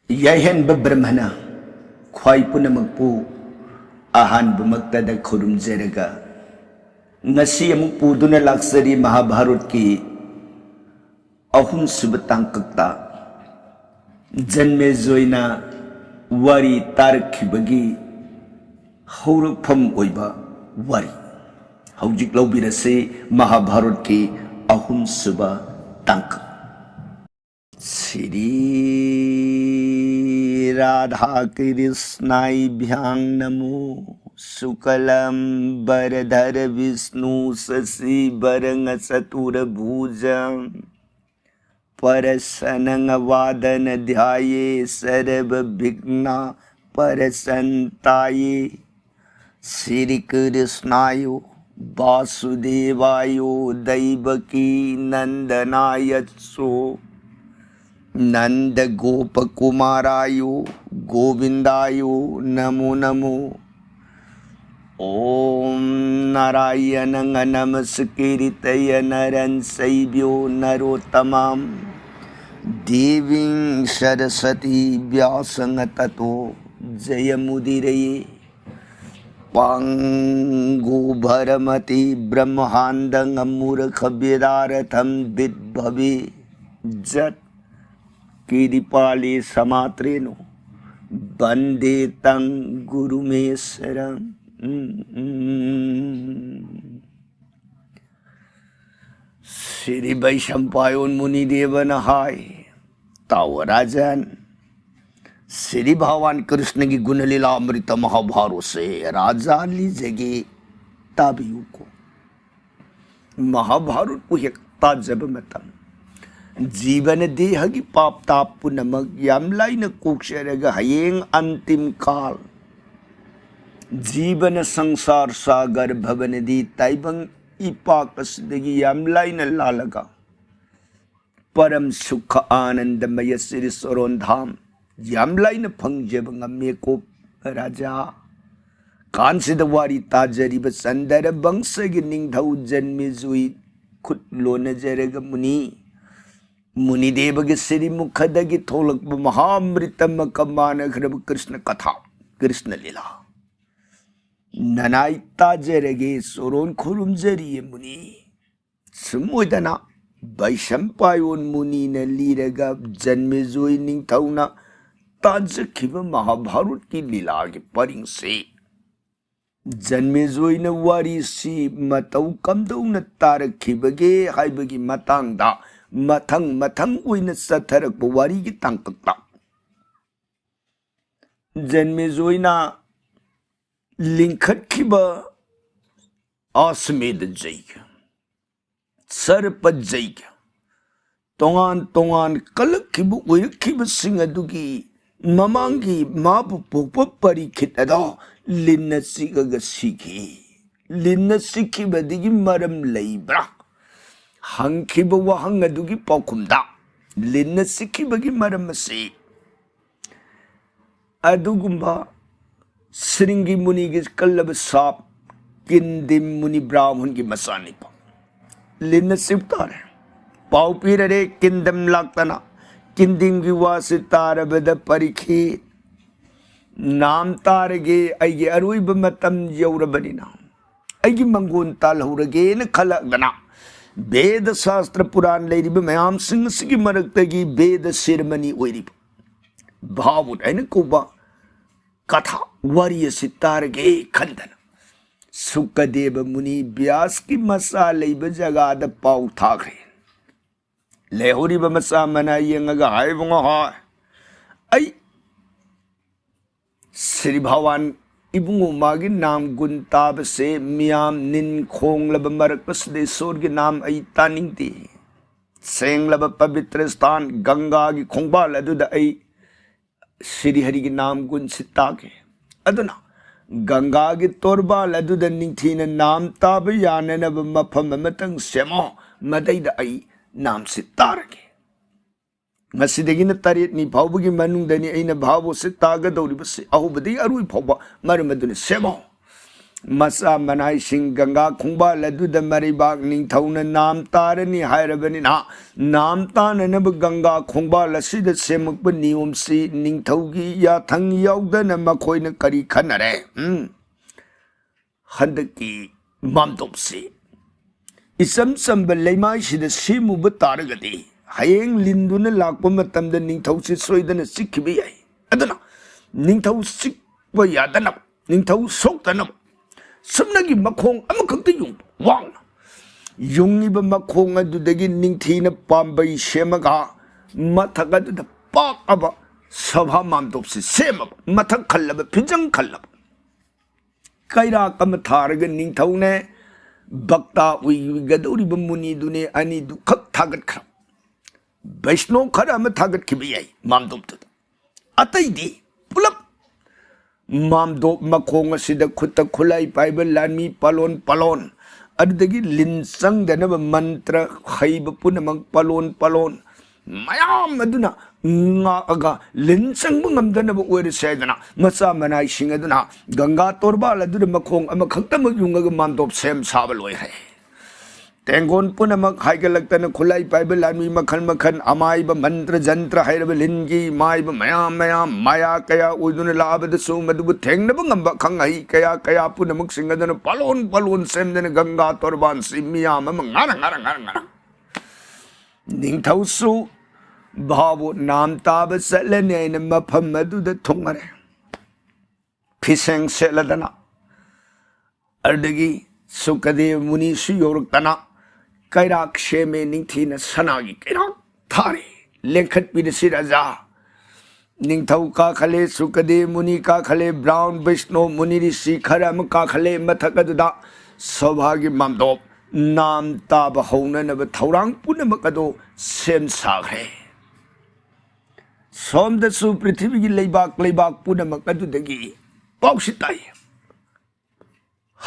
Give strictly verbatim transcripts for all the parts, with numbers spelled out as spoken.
ꯌꯥꯏꯍꯟꯕ ꯕ꯭ꯔꯍꯃꯅ ꯈ꯭ꯋꯥꯏ ꯄꯨꯝꯅꯃꯛꯄꯨ ꯑꯍꯥꯟꯕꯃꯛꯇꯗ ꯈꯨꯔꯨꯝꯖꯔꯒ, ꯉꯁꯤ ꯑꯃꯨꯛ ꯄꯨꯗꯨꯅ ꯂꯥꯛꯆꯔꯤ ꯃꯍꯥꯚꯥꯔꯠꯀꯤ ꯑꯍꯨꯝꯁꯨꯕ ꯇꯥꯡꯀꯛꯇ ꯖꯟꯃꯦꯖꯣꯏꯅ ꯋꯥꯔꯤ ꯇꯥꯔꯛꯈꯤꯕꯒꯤ ꯍꯧꯔꯛꯐꯝ ꯑꯣꯏꯕ ꯋꯥꯔꯤ꯫ ꯍꯧꯖꯤꯛ ꯂꯧꯕꯤꯔꯁꯤ ꯃꯍꯥꯚꯥꯔꯠꯀꯤ ꯑꯍꯨꯝꯁꯨꯕ ꯇꯥꯡꯀꯛ꯫ श्रीराधाकृष्णाभ्यां नमो शुक्लं वरधर विष्णु शशिवरं चतुर्भुजं प्रसन्नं वदनं ध्याये सर्वविघ्न प्रसन्ताये। श्रीकृष्णायो वासुदेवायो दैवकी नन्दनाय च नन्दगोपकुमारायो गोविन्दायो नमो नमो। ॐ नारायणं नमस्कृत्य नरं चैव नरोत्तमं देवीं सरस्वती व्यासं ततो जयमुदीरये। पङ्गुभ्रमति ब्रह्माण्डं मूर्खं वेदार्थं विद्भवे जत्। कृपाले समात्रेणो वन्दे तं गुरुमीश्वरम्। श्री वैशम्पायन मुनिदेव नहाय। ताओ राजन, श्री भगवान कृष्ण की गुणलीला अमृत महाभारत से राजा लीजिए ताबियों को। ꯃꯍꯥꯚꯥꯔꯠꯄꯨ ꯍꯦꯛ ꯇꯥꯖꯕ ꯃꯇꯝ, ꯖꯤꯕꯅ ꯗꯦꯍꯒꯤ ꯄꯥꯞ ꯇꯥꯞ ꯄꯨꯝꯅꯃꯛ ꯌꯥꯝ ꯂꯥꯏꯅ ꯀꯣꯛꯆꯔꯒ ꯍꯌꯦꯡ ꯑꯟꯇꯤꯝ ꯀꯥꯜ ꯖꯤꯕꯅ ꯁꯪꯁꯥꯔ ꯁꯥꯒꯔ ꯚꯕꯅꯗꯤ ꯇꯥꯏꯕꯪ ꯏꯄꯥꯛ ꯑꯁꯤꯗꯒꯤ ꯌꯥꯝ ꯂꯥꯏꯅ ꯂꯥꯜꯂꯒ ꯄꯔꯝ ꯁꯨꯈ ꯑꯥꯅꯟꯗꯃꯌ ꯁ꯭ꯔꯤ ꯁꯣꯔꯣꯟ ꯙꯥꯝ ꯌꯥꯝ ꯂꯥꯏꯅ ꯐꯪꯖꯕ ꯉꯝꯃꯦꯀꯣ ꯔꯥꯖꯥ꯫ ꯀꯥꯟꯁꯤꯗ ꯋꯥꯔꯤ ꯇꯥꯖꯔꯤꯕ ꯆꯟꯗꯔ ꯕꯪꯁꯒꯤ ꯅꯤꯡꯊꯧ ꯖꯟꯃꯦꯖꯨꯏ ꯈꯨꯠ ꯂꯣꯟꯅꯖꯔꯒ ꯃꯨꯅꯤ, ꯃꯨꯅꯤꯗꯦꯕꯒꯤ ꯁꯤꯔꯤꯃꯨꯈꯗꯒꯤ ꯊꯣꯛꯂꯛꯄ ꯃꯍꯥꯃ꯭ꯔꯤꯇꯃꯀ ꯃꯥꯟꯅꯈ꯭ꯔꯕ ꯀ꯭ꯔꯤꯁꯅ ꯀꯊꯥ, ꯀ꯭ꯔꯤꯁꯅ ꯂꯤꯂꯥ ꯅꯅꯥꯏ ꯇꯥꯖꯔꯒꯦ꯫ ꯆꯣꯔꯣꯟ ꯈꯨꯔꯨꯝꯖꯔꯤꯌꯦ ꯃꯨꯅꯤ꯫ ꯁꯨꯝ ꯑꯣꯏꯗꯅ ꯕꯩꯁꯝꯄꯥꯌꯣꯟ ꯃꯨꯅꯤꯅ ꯂꯤꯔꯒ ꯖꯟꯃꯦꯖꯣꯏ ꯅꯤꯡꯊꯧꯅ ꯇꯥꯖꯈꯤꯕ ꯃꯍꯥꯚꯥꯔꯠꯀꯤ ꯂꯤꯂꯥꯒꯤ ꯄꯔꯤꯡꯁꯤ ꯖꯟꯃꯦꯖꯣꯏꯅ ꯋꯥꯔꯤꯁꯤ ꯃꯇꯧ ꯀꯝꯗꯧꯅ ꯇꯥꯔꯛꯈꯤꯕꯒꯦ ꯍꯥꯏꯕꯒꯤ ꯃꯇꯥꯡꯗ ꯃꯊꯪ ꯃꯊꯪ ꯑꯣꯏꯅ ꯆꯠꯊꯔꯛꯄ ꯋꯥꯔꯤꯒꯤ ꯇꯥꯡꯀꯛꯇ ꯖꯟꯃꯦꯖꯣꯏꯅ ꯂꯤꯡꯈꯠꯈꯤꯕ ꯑꯁꯃꯦꯙ ꯖꯩꯒ, ꯁꯔꯄ ꯖꯩꯒ, ꯇꯣꯉꯥꯟ ꯇꯣꯉꯥꯟ ꯀꯜꯂꯛꯈꯤꯕ ꯑꯣꯏꯔꯛꯈꯤꯕꯁꯤꯡ ꯑꯗꯨꯒꯤ ꯃꯃꯥꯡꯒꯤ ꯃꯥꯕꯨ ꯄꯣꯛꯄ ꯄꯔꯤꯈꯤꯠ ꯑꯗꯣ ꯂꯤꯟꯅ ꯆꯤꯛꯑꯒ ꯁꯤꯈꯤ꯫ ꯂꯤꯟꯅ ꯆꯤꯛꯈꯤꯕꯗꯒꯤ ꯃꯔꯝ ꯂꯩꯕ꯭ꯔꯥ ꯍꯪꯈꯤꯕ ꯋꯥꯍꯪ ꯑꯗꯨꯒꯤ ꯄꯥꯎꯈꯨꯝꯗ, ꯂꯤꯟꯅ ꯆꯤꯛꯈꯤꯕꯒꯤ ꯃꯔꯝ ꯑꯁꯤ ꯑꯗꯨꯒꯨꯝꯕ ꯁ꯭ꯔꯤꯡꯒꯤ ꯃꯨꯅꯤꯒꯤ ꯀꯜꯂꯕ ꯁꯥꯞ ꯀꯤꯟꯗꯤꯝ ꯃꯨꯅꯤ ꯕ꯭ꯔꯥꯍꯨꯟꯒꯤ ꯃꯆꯥꯅꯤꯄꯥ ꯂꯤꯟꯅ ꯆꯤꯛ ꯇꯥꯔꯦ꯫ ꯄꯥꯎ ꯄꯤꯔꯔꯦ ꯀꯤꯟꯗꯝ ꯂꯥꯛꯇꯅ꯫ ꯀꯤꯟꯗꯤꯝꯒꯤ ꯋꯥꯁꯤ ꯇꯥꯔꯕꯗ ꯄꯔꯤꯈꯤ, ꯅꯥꯝ ꯇꯥꯔꯒꯦ, ꯑꯩꯒꯤ ꯑꯔꯣꯏꯕ ꯃꯇꯝ ꯌꯧꯔꯕꯅꯤꯅ ꯑꯩꯒꯤ ꯃꯪꯒꯣꯟ ꯇꯥꯜꯍꯧꯔꯒꯦꯅ ꯈꯜꯂꯛꯗꯅ ꯕꯦꯗ ꯁꯥꯁꯇ꯭ꯔ ꯄꯨꯔꯥꯟ ꯂꯩꯔꯤꯕ ꯃꯌꯥꯝꯁꯤꯡ ꯑꯁꯤꯒꯤ ꯃꯔꯛꯇꯒꯤ ꯕꯦꯗ ꯁꯤꯔꯃꯅꯤ ꯑꯣꯏꯔꯤꯕ ꯚꯥꯕꯨꯠ ꯍꯥꯏꯅ ꯀꯧꯕ ꯀꯊꯥ ꯋꯥꯔꯤ ꯑꯁꯤ ꯇꯥꯔꯒꯦ ꯈꯟꯗꯅ ꯁꯨꯀꯗꯦꯕ ꯃꯨꯅꯤ ꯕ꯭ꯌꯥꯁꯀꯤ ꯃꯆꯥ ꯂꯩꯕ ꯖꯒꯥꯗ ꯄꯥꯎ ꯊꯥꯈ꯭ꯔꯦ꯫ ꯂꯩꯍꯧꯔꯤꯕ ꯃꯆꯥ ꯃꯅꯥ ꯌꯦꯡꯉꯒ ꯍꯥꯏꯕꯨꯡꯉꯣ ꯍꯣꯏ, ꯑꯩ ꯁ꯭ꯔꯤ ꯚꯒꯋꯥꯟ ꯏꯕꯨꯡꯉꯣ ꯃꯥꯒꯤ ꯅꯥꯝ ꯒꯨꯟ ꯇꯥꯕꯁꯦ ꯃꯤꯌꯥꯝ ꯅꯤꯟ ꯈꯣꯡꯂꯕ ꯃꯔꯛ ꯑꯁꯤꯗ ꯏꯁꯣꯔꯒꯤ ꯅꯥꯝ ꯑꯩ ꯇꯥꯅꯤꯡꯗꯦ꯫ ꯁꯦꯡꯂꯕ ꯄꯕꯤꯇ꯭ꯔ ꯁ꯭ꯊꯥꯟ ꯒꯪꯒꯥꯒꯤ ꯈꯣꯡꯕꯥꯜ ꯑꯗꯨꯗ ꯑꯩ ꯁ꯭ꯔꯤ ꯍꯔꯤꯒꯤ ꯅꯥꯝ ꯒꯨꯟꯁꯤ ꯇꯥꯒꯦ꯫ ꯑꯗꯨꯅ ꯒꯪꯒꯥꯒꯤ ꯇꯣꯔꯕꯥꯜ ꯑꯗꯨꯗ ꯅꯤꯡꯊꯤꯅ ꯅꯥꯝ ꯇꯥꯕ ꯌꯥꯅꯅꯕ ꯃꯐꯝ ꯑꯃꯇꯪ ꯁꯦꯝꯃꯣ, ꯃꯗꯩꯗ ꯑꯩ ꯅꯥꯝꯁꯤ ꯇꯥꯔꯒꯦ꯫ ꯉꯁꯤꯗꯒꯤꯅ ꯇꯔꯦꯠꯅꯤ ꯐꯥꯎꯕꯒꯤ ꯃꯅꯨꯡꯗꯅꯤ ꯑꯩꯅ ꯚꯥꯕꯣꯠꯁꯤ ꯇꯥꯒꯗꯧꯔꯤꯕꯁꯤ, ꯑꯍꯧꯕꯗꯒꯤ ꯑꯔꯣꯏ ꯐꯥꯎꯕ꯫ ꯃꯔꯝ ꯑꯗꯨꯅ ꯁꯦꯝꯃꯣ꯫ ꯃꯆꯥ ꯃꯅꯥꯏꯁꯤꯡ ꯒꯪꯒꯥ ꯈꯣꯡꯕꯥꯜ ꯑꯗꯨꯗ ꯃꯔꯩꯕꯥꯛ ꯅꯤꯡꯊꯧꯅ ꯅꯥꯝ ꯇꯥꯔꯅꯤ ꯍꯥꯏꯔꯕꯅꯤꯅ, ꯅꯥꯝ ꯇꯥꯅꯅꯕ ꯒꯪꯒꯥ ꯈꯣꯡꯕꯥꯜ ꯑꯁꯤꯗ ꯁꯦꯝꯃꯛꯄ ꯅꯤꯌꯣꯝꯁꯤ ꯅꯤꯡꯊꯧꯒꯤ ꯌꯥꯊꯪ ꯌꯥꯎꯗꯅ ꯃꯈꯣꯏꯅ ꯀꯔꯤ ꯈꯟꯅꯔꯦ? ꯎꯝ꯫ ꯍꯟꯗꯛꯀꯤ ꯃꯥꯝꯗꯣꯞꯁꯤ ꯏꯆꯝ ꯆꯝꯕ ꯂꯩꯃꯥꯏꯁꯤꯗ ꯁꯦꯝꯃꯨꯕ ꯇꯥꯔꯒꯗꯤ, ꯍꯌꯦꯡ ꯂꯤꯟꯗꯨꯅ ꯂꯥꯛꯄ ꯃꯇꯝꯗ ꯅꯤꯡꯊꯧꯁꯤ ꯁꯣꯏꯗꯅ ꯆꯤꯛꯈꯤꯕ ꯌꯥꯏ꯫ ꯑꯗꯨꯅ ꯅꯤꯡꯊꯧ ꯆꯤꯛꯄ ꯌꯥꯗꯅꯕ, ꯅꯤꯡꯊꯧ ꯁꯣꯛꯇꯅꯕ, ꯁꯨꯞꯅꯒꯤ ꯃꯈꯣꯡ ꯑꯃꯈꯛꯇ ꯌꯨꯡꯕ ꯋꯥꯡꯅ ꯌꯨꯡꯉꯤꯕ ꯃꯈꯣꯡ ꯑꯗꯨꯗꯒꯤ ꯅꯤꯡꯊꯤꯅ ꯄꯥꯝꯕꯩ ꯁꯦꯝꯃꯒ, ꯃꯊꯛ ꯑꯗꯨꯗ ꯄꯥꯛꯑꯕ ꯁꯚꯥ ꯃꯥꯝꯗꯣꯞꯁꯤ ꯁꯦꯝꯃꯕ, ꯃꯊꯛ ꯈꯜꯂꯕ, ꯐꯤꯖꯪ ꯈꯜꯂꯕ, ꯀꯩꯔꯥꯛ ꯑꯃ ꯊꯥꯔꯒ ꯅꯤꯡꯊꯧꯅꯦ, ꯚꯛꯇ ꯑꯣꯏꯒꯗꯧꯔꯤꯕ ꯃꯨꯅꯤꯗꯨꯅꯦ, ꯑꯅꯤꯗꯨ ꯈꯛ ꯊꯥꯒꯠꯈ꯭ꯔꯕ꯫ ꯕꯩꯁꯅꯣ ꯈꯔ ꯑꯃ ꯊꯥꯒꯠꯈꯤꯕ ꯌꯥꯏ ꯃꯥꯝꯗꯣꯞꯇꯨꯗ꯫ ꯑꯇꯩꯗꯤ ꯄꯨꯂꯞ ꯃꯥꯝꯗꯣꯞ ꯃꯈꯣꯡ ꯑꯁꯤꯗ ꯈꯨꯠꯇ ꯈꯨꯠꯂꯥꯏ ꯄꯥꯏꯕ ꯂꯥꯟꯃꯤ ꯄꯥꯂꯣꯟ ꯄꯥꯂꯣꯟ, ꯑꯗꯨꯗꯒꯤ ꯂꯤꯟ ꯆꯪꯗꯅꯕ ꯃꯟꯇ꯭ꯔ ꯍꯩꯕ ꯄꯨꯝꯅꯃꯛ ꯄꯥꯂꯣꯟ ꯄꯥꯂꯣꯟ, ꯃꯌꯥꯝ ꯑꯗꯨꯅ ꯉꯥꯛꯑꯒ ꯂꯤꯟ ꯆꯪꯕ ꯉꯝꯗꯅꯕ ꯑꯣꯏꯔꯁꯦ ꯍꯥꯏꯗꯅ ꯃꯆꯥ ꯃꯅꯥꯏꯁꯤꯡ ꯑꯗꯨꯅ ꯒꯪꯒꯥ ꯇꯣꯔꯕꯥꯜ ꯑꯗꯨꯗ ꯃꯈꯣꯡ ꯑꯃꯈꯛꯇꯃꯛ ꯌꯨꯡꯉꯒ ꯃꯥꯝꯗꯣꯞ ꯁꯦꯝ ꯁꯥꯕ ꯂꯣꯏꯈ꯭ꯔꯦ꯫ ꯇꯦꯡꯒꯣꯟ ꯄꯨꯝꯅꯃꯛ ꯍꯥꯏꯒꯠꯂꯛꯇꯅ ꯈꯨꯠꯂꯥꯏ ꯄꯥꯏꯕ ꯂꯥꯟꯃꯤ ꯃꯈꯜ ꯃꯈꯜ, ꯑꯃꯥꯏꯕ ꯃꯟꯇ꯭ꯔ ꯖꯟꯇ꯭ꯔ ꯍꯩꯔꯕ ꯂꯤꯟꯒꯤ ꯃꯥꯏꯕ ꯃꯌꯥꯝ ꯃꯌꯥꯝ, ꯃꯌꯥ ꯀꯌꯥ ꯑꯣꯏꯗꯨꯅ ꯂꯥꯛꯑꯕꯗꯁꯨ ꯃꯗꯨꯕꯨ ꯊꯦꯡꯅꯕ ꯉꯝꯕ ꯑꯈꯪ ꯑꯍꯩ ꯀꯌꯥ ꯀꯌꯥ ꯄꯨꯝꯅꯃꯛꯁꯤꯡ ꯑꯗꯨꯅ ꯄꯥꯂꯣꯟ ꯄꯥꯂꯣꯟ ꯁꯦꯝꯗꯅ ꯒꯪꯒꯥ ꯇꯣꯔꯕꯥꯟꯁꯤ ꯃꯤꯌꯥꯝ ꯑꯃ ꯉꯥꯔ ꯉꯥꯔ ꯉꯥꯔ ꯉꯥꯔ ꯅꯤꯡꯊꯧꯁꯨ ꯚꯥꯕꯣꯠ ꯅꯥꯝ ꯇꯥꯕ ꯆꯠꯂꯅꯤ ꯍꯥꯏꯅ ꯃꯐꯝ ꯑꯗꯨꯗ ꯊꯨꯡꯉꯔꯦ꯫ ꯐꯤꯁꯦꯡ ꯁꯦꯠꯂꯗꯅ, ꯑꯗꯨꯗꯒꯤ ꯁꯨꯀꯗꯦꯕ ꯃꯨꯅꯤꯁꯨ ꯌꯧꯔꯛꯇꯅ ꯀꯩꯔꯥꯛ ꯁꯦꯝꯃꯦ, ꯅꯤꯡꯊꯤꯅ ꯁꯅꯥꯒꯤ ꯀꯩꯔꯥꯛ ꯊꯥꯔꯦ꯫ ꯂꯦꯡꯈꯠꯄꯤꯔꯁꯤ ꯔꯥꯖꯥ꯫ ꯅꯤꯡꯊꯧ ꯀꯥꯈꯠꯂꯦ, ꯁꯨꯀꯗꯦꯕ ꯃꯨꯅꯤ ꯀꯥꯈꯠꯂꯦ, ꯕ꯭ꯔꯥꯎꯟ ꯕꯩꯁꯅꯣ ꯃꯨꯅꯤ ꯔꯤꯁꯤ ꯈꯔ ꯑꯃ ꯀꯥꯈꯠꯂꯦ꯫ ꯃꯊꯛ ꯑꯗꯨꯗ ꯁꯣꯚꯥꯒꯤ ꯃꯥꯝꯗꯣꯞ ꯅꯥꯝ ꯇꯥꯕ ꯍꯧꯅꯅꯕ ꯊꯧꯔꯥꯡ ꯄꯨꯝꯅꯃꯛ ꯑꯗꯨ ꯁꯦꯝ ꯁꯥꯈ꯭ꯔꯦ꯫ ꯁꯣꯝꯗꯁꯨ ꯄ꯭ꯔꯤꯊꯤꯕꯤꯒꯤ ꯂꯩꯕꯥꯛ ꯂꯩꯕꯥꯛ ꯄꯨꯝꯅꯃꯛ ꯑꯗꯨꯗꯒꯤ ꯄꯥꯎꯁꯤ ꯇꯥꯏ꯫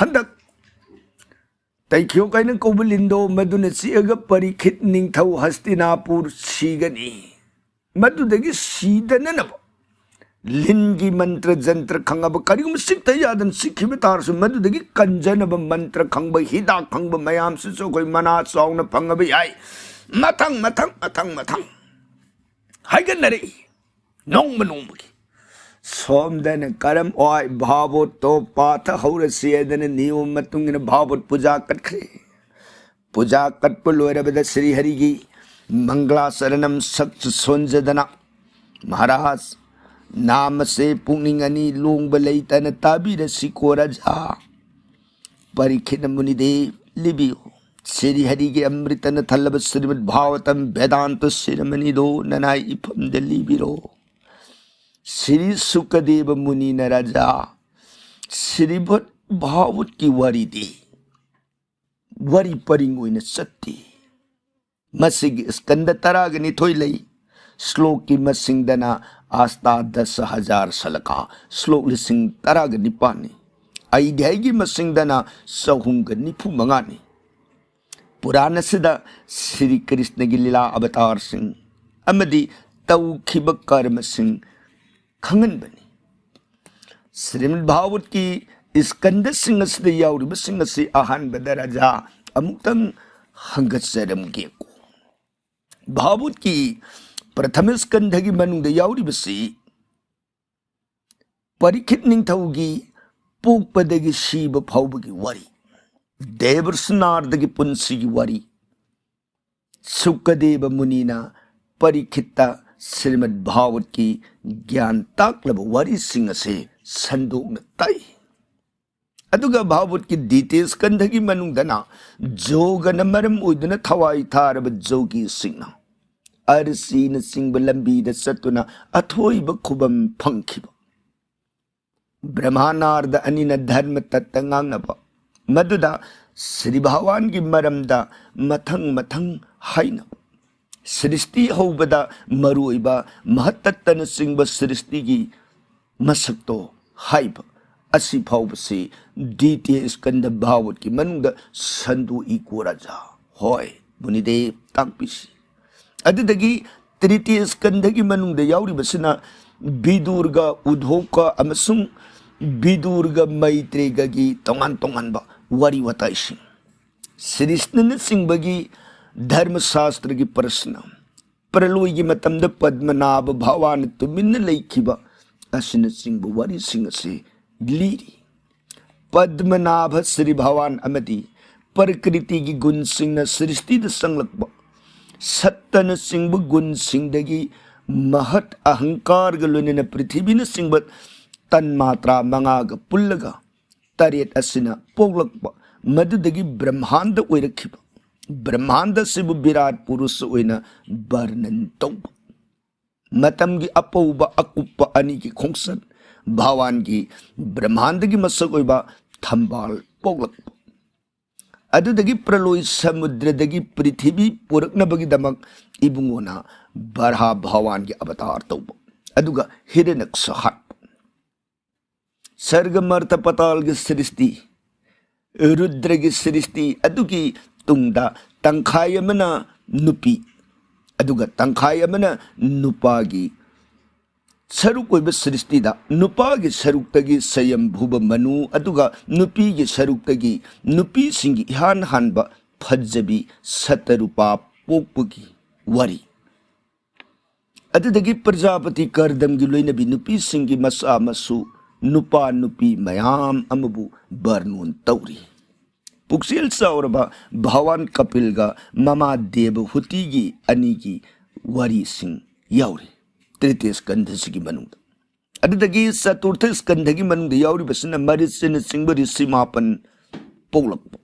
ꯍꯟꯗꯛ ꯇꯩꯈꯤꯌꯣꯛ ꯍꯥꯏꯅ ꯀꯧꯕ ꯂꯤꯟꯗꯣ ꯃꯗꯨꯅ ꯆꯤꯛꯑꯒ ꯄꯔꯤꯈꯤꯠ ꯅꯤꯡꯊꯧ ꯍꯁꯇꯤꯅꯥꯄꯨꯔ ꯁꯤꯒꯅꯤ꯫ ꯃꯗꯨꯗꯒꯤ ꯁꯤꯗꯅꯅꯕ ꯂꯤꯟꯒꯤ ꯃꯟꯇ꯭ꯔ ꯖꯟꯇ꯭ꯔ ꯈꯪꯉꯕ, ꯀꯔꯤꯒꯨꯝꯕ ꯆꯤꯛꯇ ꯌꯥꯗꯅ ꯆꯤꯛꯈꯤꯕ ꯇꯥꯔꯁꯨ, ꯃꯗꯨꯗꯒꯤ ꯀꯟꯖꯅꯕ ꯃꯟꯇ꯭ꯔ ꯈꯪꯕ, ꯍꯤꯗꯥꯛ ꯈꯪꯕ ꯃꯌꯥꯝꯁꯤꯁꯨ ꯑꯩꯈꯣꯏ ꯃꯅꯥ ꯆꯥꯎꯅ ꯐꯪꯉꯕ ꯌꯥꯏ꯫ ꯃꯊꯪ ꯃꯊꯪ ꯃꯊꯪ ꯃꯊꯪ ꯍꯥꯏꯒꯠꯅꯔꯛꯏ ꯅꯣꯡꯃ ꯅꯣꯡꯃꯒꯤ꯫ ꯁꯣꯝꯗꯅ ꯀꯔꯝ ꯑꯣꯏ ꯚꯥꯕꯣꯠꯇꯣ ꯄꯥꯊꯍꯧꯔꯁꯤ ꯍꯥꯏꯗꯅ ꯅꯤꯌꯣꯝ ꯃꯇꯨꯡ ꯏꯟꯅ ꯚꯥꯕꯣꯠ ꯄꯨꯖꯥ ꯀꯠꯈ꯭ꯔꯦ꯫ ꯄꯨꯖꯥ ꯀꯠꯄ ꯂꯣꯏꯔꯕꯗ ꯁ꯭ꯔꯤ ꯍꯔꯤꯒꯤ ꯃꯪꯒꯂꯥ ꯆꯔꯅꯝ ꯁꯛꯁꯨ ꯁꯣꯟꯖꯗꯅ, "ꯃꯍꯥꯔꯥꯖ, ꯅꯥꯃꯁꯦ ꯄꯨꯛꯅꯤꯡ ꯑꯅꯤ ꯂꯣꯡꯕ ꯂꯩꯇꯅ ꯇꯥꯕꯤꯔꯁꯤꯀꯣ ꯔꯥꯖꯥ꯫ ꯄꯔꯤꯈꯤꯠꯅ ꯃꯨꯅꯤꯗꯦ ꯂꯤꯕꯤꯌꯨ꯫ ꯁ꯭ꯔꯤ ꯍꯔꯤꯒꯤ ꯑꯃ꯭ꯔꯤꯇꯅ ꯊꯜꯂꯕ ꯁ꯭ꯔꯤꯃꯗ ꯚꯥꯒꯋꯇꯝ ꯚꯦꯗꯥꯟꯇ ꯁꯤꯔꯃꯅꯤꯗꯣ ꯅꯅꯥꯏ ꯏꯐꯝꯗ ꯂꯤꯕꯤꯔꯣ꯫" ꯁ꯭ꯔꯤ ꯁꯨꯀꯗꯦꯕ ꯃꯨꯅꯤꯅ ꯔꯥꯖꯥ ꯁ꯭ꯔꯤꯃꯗ ꯚꯥꯒꯋꯠꯀꯤ ꯋꯥꯔꯤꯗꯤ ꯋꯥꯔꯤ ꯄꯔꯤꯡ ꯑꯣꯏꯅ ꯆꯠꯇꯦ꯫ ꯃꯁꯤꯒꯤ ꯁ꯭ꯀꯟꯗ ꯇꯔꯥꯒ ꯅꯤꯊꯣꯏ ꯂꯩ꯫ ꯁ꯭ꯂꯣꯛꯀꯤ ꯃꯁꯤꯡꯗꯅ ꯑꯁꯇꯥ ꯗꯁ ꯍꯖꯥꯔ ꯁꯂꯀꯥ, ꯁ꯭ꯂꯣꯛ ꯂꯤꯁꯤꯡ ꯇꯔꯥꯒ ꯅꯤꯄꯥꯟꯅꯤ꯫ ꯑꯩꯗꯤ ꯑꯩꯒꯤ ꯃꯁꯤꯡꯗꯅ ꯆꯍꯨꯝꯒ ꯅꯤꯐꯨ ꯃꯉꯥꯅꯤ꯫ ꯄꯨꯔꯥꯟ ꯑꯁꯤꯗ ꯁ꯭ꯔꯤ ꯀ꯭ꯔꯤꯁꯅꯒꯤ ꯂꯤꯂꯥ ꯑꯕꯇꯥꯔꯁꯤꯡ ꯑꯃꯗꯤ ꯇꯧꯈꯤꯕ ꯀꯔꯃꯁꯤꯡ ꯈꯪꯍꯟꯕꯅꯤ꯫ ꯁ꯭ꯔꯤꯃꯗ ꯚꯥꯒꯋꯠꯀꯤ ꯁ꯭ꯀꯟꯗꯁꯤꯡ ꯑꯁꯤꯗ ꯌꯥꯎꯔꯤꯕꯁꯤꯡ ꯑꯁꯤ ꯑꯍꯥꯟꯕꯗ ꯔꯥꯖꯥ ꯑꯃꯨꯛꯇꯪ ꯍꯪꯒꯠꯆꯔꯝꯒꯦꯀꯣ꯫ ꯚꯥꯒꯋꯠꯀꯤ ꯄ꯭ꯔꯊꯃ ꯁ꯭ꯀꯟꯗꯒꯤ ꯃꯅꯨꯡꯗ ꯌꯥꯎꯔꯤꯕꯁꯤ ꯄꯔꯤꯈꯤꯠ ꯅꯤꯡꯊꯧꯒꯤ ꯄꯣꯛꯄꯗꯒꯤ ꯁꯤꯕ ꯐꯥꯎꯕꯒꯤ ꯋꯥꯔꯤ, ꯗꯦꯕꯔꯁ ꯅꯥꯔꯗꯒꯤ ꯄꯨꯟꯁꯤꯒꯤ ꯋꯥꯔꯤ, ꯁꯨꯀꯗꯦꯕ ꯃꯨꯅꯤꯅ ꯄꯔꯤꯈꯤꯠꯇ ꯁ꯭ꯔꯤꯃꯗ ꯚꯥꯒꯋꯠꯀꯤ ꯒ꯭ꯌꯥꯟ ꯇꯥꯛꯂꯕ ꯋꯥꯔꯤꯁꯤꯡ ꯑꯁꯤ ꯁꯟꯗꯣꯛꯅ ꯇꯥꯛꯏ꯫ ꯑꯗꯨꯒ ꯚꯥꯒꯋꯠꯀꯤ ꯗꯤꯇꯤꯌ ꯁ꯭ꯀꯟꯗꯒꯤ ꯃꯅꯨꯡꯗꯅ ꯖꯣꯒꯅ ꯃꯔꯝ ꯑꯣꯏꯗꯨꯅ ꯊꯋꯥꯏ ꯊꯥꯔꯕ ꯖꯣꯒꯤꯁꯤꯡꯅ ꯑꯔꯁꯤꯅꯆꯤꯡꯕ ꯂꯝꯕꯤꯗ ꯆꯠꯇꯨꯅ ꯑꯊꯣꯏꯕ ꯈꯨꯕꯝ ꯐꯪꯈꯤꯕ꯫ ꯕ꯭ꯔꯍꯃꯥꯅꯥꯔꯗ ꯑꯅꯤꯅ ꯙꯔꯃ ꯇꯠꯇ ꯉꯥꯡꯅꯕ, ꯃꯗꯨꯗ ꯁ꯭ꯔꯤ ꯚꯒꯋꯥꯟꯒꯤ ꯃꯔꯝꯗ ꯃꯊꯪ ꯃꯊꯪ ꯍꯥꯏꯅꯕ, ꯁ꯭ꯔꯤꯁꯇꯤ ꯍꯧꯕꯗ ꯃꯔꯨꯑꯣꯏꯕ ꯃꯍꯠꯇꯠꯇꯅꯆꯤꯡꯕ ꯁ꯭ꯔꯤꯁꯇꯤꯒꯤ ꯃꯁꯛꯇꯣ ꯍꯥꯏꯕ ꯑꯁꯤ ꯐꯥꯎꯕꯁꯤ ꯗꯤꯇꯤꯌ ꯁ꯭ꯀꯟꯗ ꯚꯥꯒꯋꯠꯀꯤ ꯃꯅꯨꯡꯗ ꯁꯟꯗꯣꯛꯏꯀꯣ ꯔꯥꯖꯥ꯫ ꯍꯣꯏ, ꯃꯨꯅꯤꯗꯦꯕ, ꯇꯥꯛꯄꯤꯁꯤ꯫ ꯑꯗꯨꯗꯒꯤ ꯇ꯭ꯔꯤꯇꯤꯌ ꯁ꯭ꯀꯟꯗꯒꯤ ꯃꯅꯨꯡꯗ ꯌꯥꯎꯔꯤꯕꯁꯤꯅ ꯕꯤꯗꯨꯔꯒ ꯎꯗꯣꯀ ꯑꯃꯁꯨꯡ ꯕꯤꯗꯨꯔꯒ ꯃꯩꯇ꯭ꯔꯦꯒꯒꯤ ꯇꯣꯉꯥꯟ ꯇꯣꯉꯥꯟꯕ ꯋꯥꯔꯤ ꯋꯥꯇꯥꯏꯁꯤꯡ, ꯁ꯭ꯔꯤꯁꯅꯅꯆꯤꯡꯕꯒꯤ ꯙꯔꯃꯁꯥꯁꯇ꯭ꯔꯒꯤ ꯄ꯭ꯔꯁꯅ, ꯄ꯭ꯔꯂꯣꯏꯒꯤ ꯃꯇꯝꯗ ꯄꯗꯃꯅꯥꯚ ꯚꯒꯋꯥꯟ ꯇꯨꯃꯤꯟꯅ ꯂꯩꯈꯤꯕ ꯑꯁꯤꯅꯆꯤꯡꯕ ꯋꯥꯔꯤꯁꯤꯡ ꯑꯁꯤ ꯂꯤꯔꯤ꯫ ꯄꯗꯃꯅꯥꯚ ꯁ꯭ꯔꯤ ꯚꯒꯋꯥꯟ ꯑꯃꯗꯤ ꯄ꯭ꯔꯀ꯭ꯔꯤꯇꯤꯒꯤ ꯒꯨꯟꯁꯤꯡꯅ ꯁ꯭ꯔꯤꯁꯇꯤꯗ ꯆꯪꯂꯛꯄ, ꯁꯠꯇꯅꯆꯤꯡꯕ ꯒꯨꯟꯁꯤꯡꯗꯒꯤ ꯃꯍꯠ ꯑꯍꯪꯀꯥꯔꯒ ꯂꯣꯏꯅꯅ ꯄ꯭ꯔꯤꯊꯤꯕꯤꯅꯆꯤꯡꯕ ꯇꯟꯃꯥꯇ꯭ꯔꯥ ꯃꯉꯥꯒ ꯄꯨꯜꯂꯒ ꯇꯔꯦꯠ ꯑꯁꯤꯅ ꯄꯣꯛꯂꯛꯄ, ꯃꯗꯨꯗꯒꯤ ꯕ꯭ꯔꯍ꯭ꯃꯥꯟꯗ ꯑꯣꯏꯔꯛꯈꯤꯕ꯫ ꯕ꯭ꯔꯍ꯭ꯃꯥꯟꯗ ꯑꯁꯤꯕꯨ ꯕꯤꯔꯥꯠ ꯄꯨꯔꯨꯁ ꯑꯣꯏꯅ ꯕꯔꯅꯟ ꯇꯧꯕ꯫ ꯃꯇꯝꯒꯤ ꯑꯄꯧꯕ ꯑꯀꯨꯞꯄ ꯑꯅꯤꯒꯤ ꯈꯣꯡꯆꯠ, ꯚꯒꯋꯥꯟꯒꯤ ꯕ꯭ꯔꯍ꯭ꯃꯥꯟꯗꯒꯤ ꯃꯁꯛ ꯑꯣꯏꯕ ꯊꯝꯕꯥꯜ ꯄꯣꯛꯂꯛꯄ꯫ ꯑꯗꯨꯗꯒꯤ ꯄ꯭ꯔꯂꯣꯏ ꯁꯃꯨꯗ꯭ꯔꯗꯒꯤ ꯄ꯭ꯔꯤꯊꯤꯕꯤ ꯄꯨꯔꯛꯅꯕꯒꯤꯗꯃꯛ ꯏꯕꯨꯡꯉꯣꯅ ꯕꯔꯥꯍ ꯚꯒꯋꯥꯟꯒꯤ ꯑꯕꯇꯥꯔ ꯇꯧꯕ, ꯑꯗꯨꯒ ꯍꯤꯔꯅ꯭ꯌꯛꯁ ꯍꯥꯠꯄ꯫ ꯁꯔꯒ ꯃꯔꯇ ꯄꯇꯥꯜꯒꯤ ꯁ꯭ꯔꯤꯁꯇꯤ, ꯔꯨꯗ꯭ꯔꯒꯤ ꯁ꯭ꯔꯤꯁꯇꯤ ꯑꯗꯨꯒꯤ ꯇꯨꯡꯗ ꯇꯪꯈꯥꯏ ꯑꯃꯅ ꯅꯨꯄꯤ, ꯑꯗꯨꯒ ꯇꯪꯈꯥꯏ ꯑꯃꯅ ꯅꯨꯄꯥꯒꯤ ꯁꯔꯨꯛ ꯑꯣꯏꯕ ꯁ꯭ꯔꯤꯁꯇꯤꯗ ꯅꯨꯄꯥꯒꯤ ꯁꯔꯨꯛꯇꯒꯤ ꯁꯌꯝꯚꯨꯕ ꯃꯅꯨ, ꯑꯗꯨꯒ ꯅꯨꯄꯤꯒꯤ ꯁꯔꯨꯛꯇꯒꯤ ꯅꯨꯄꯤꯁꯤꯡꯒꯤ ꯏꯍꯥꯟ ꯍꯥꯟꯕ ꯐꯖꯕꯤ ꯁꯇꯔꯨꯄꯥ ꯄꯣꯛꯄꯒꯤ ꯋꯥꯔꯤ꯫ ꯑꯗꯨꯗꯒꯤ ꯄ꯭ꯔꯖꯥꯄꯇꯤ ꯀꯔꯗꯝꯒꯤ ꯂꯣꯏꯅꯕꯤ ꯅꯨꯄꯤꯁꯤꯡꯒꯤ ꯃꯆꯥ ꯃꯁꯨ ꯅꯨꯄꯥ ꯅꯨꯄꯤ ꯃꯌꯥꯝ ꯑꯃꯕꯨ ꯕꯔꯅꯣꯟ ꯇꯧꯔꯤ꯫ ꯄꯨꯛꯆꯦꯜ ꯆꯥꯎꯔꯕ ꯚꯒꯋꯥꯟ ꯀꯄꯤꯜꯒ ꯃꯃꯥ ꯗꯦꯕꯍꯨꯇꯤꯒꯤ ꯑꯅꯤꯒꯤ ꯋꯥꯔꯤꯁꯤꯡ ꯌꯥꯎꯔꯤ ꯇ꯭ꯔꯤꯇꯤꯌ ꯁ꯭ꯀꯟꯙꯁꯤꯒꯤ ꯃꯅꯨꯡꯗ꯫ ꯑꯗꯨꯗꯒꯤ ꯆꯇꯨꯔꯊ ꯁ꯭ꯀꯟꯙꯒꯤ ꯃꯅꯨꯡꯗ ꯌꯥꯎꯔꯤꯕꯁꯤꯅ ꯃꯔꯤꯆꯅꯆꯤꯡꯕ ꯔꯤꯁꯤ ꯃꯥꯄꯟ ꯄꯣꯛꯂꯛꯄ,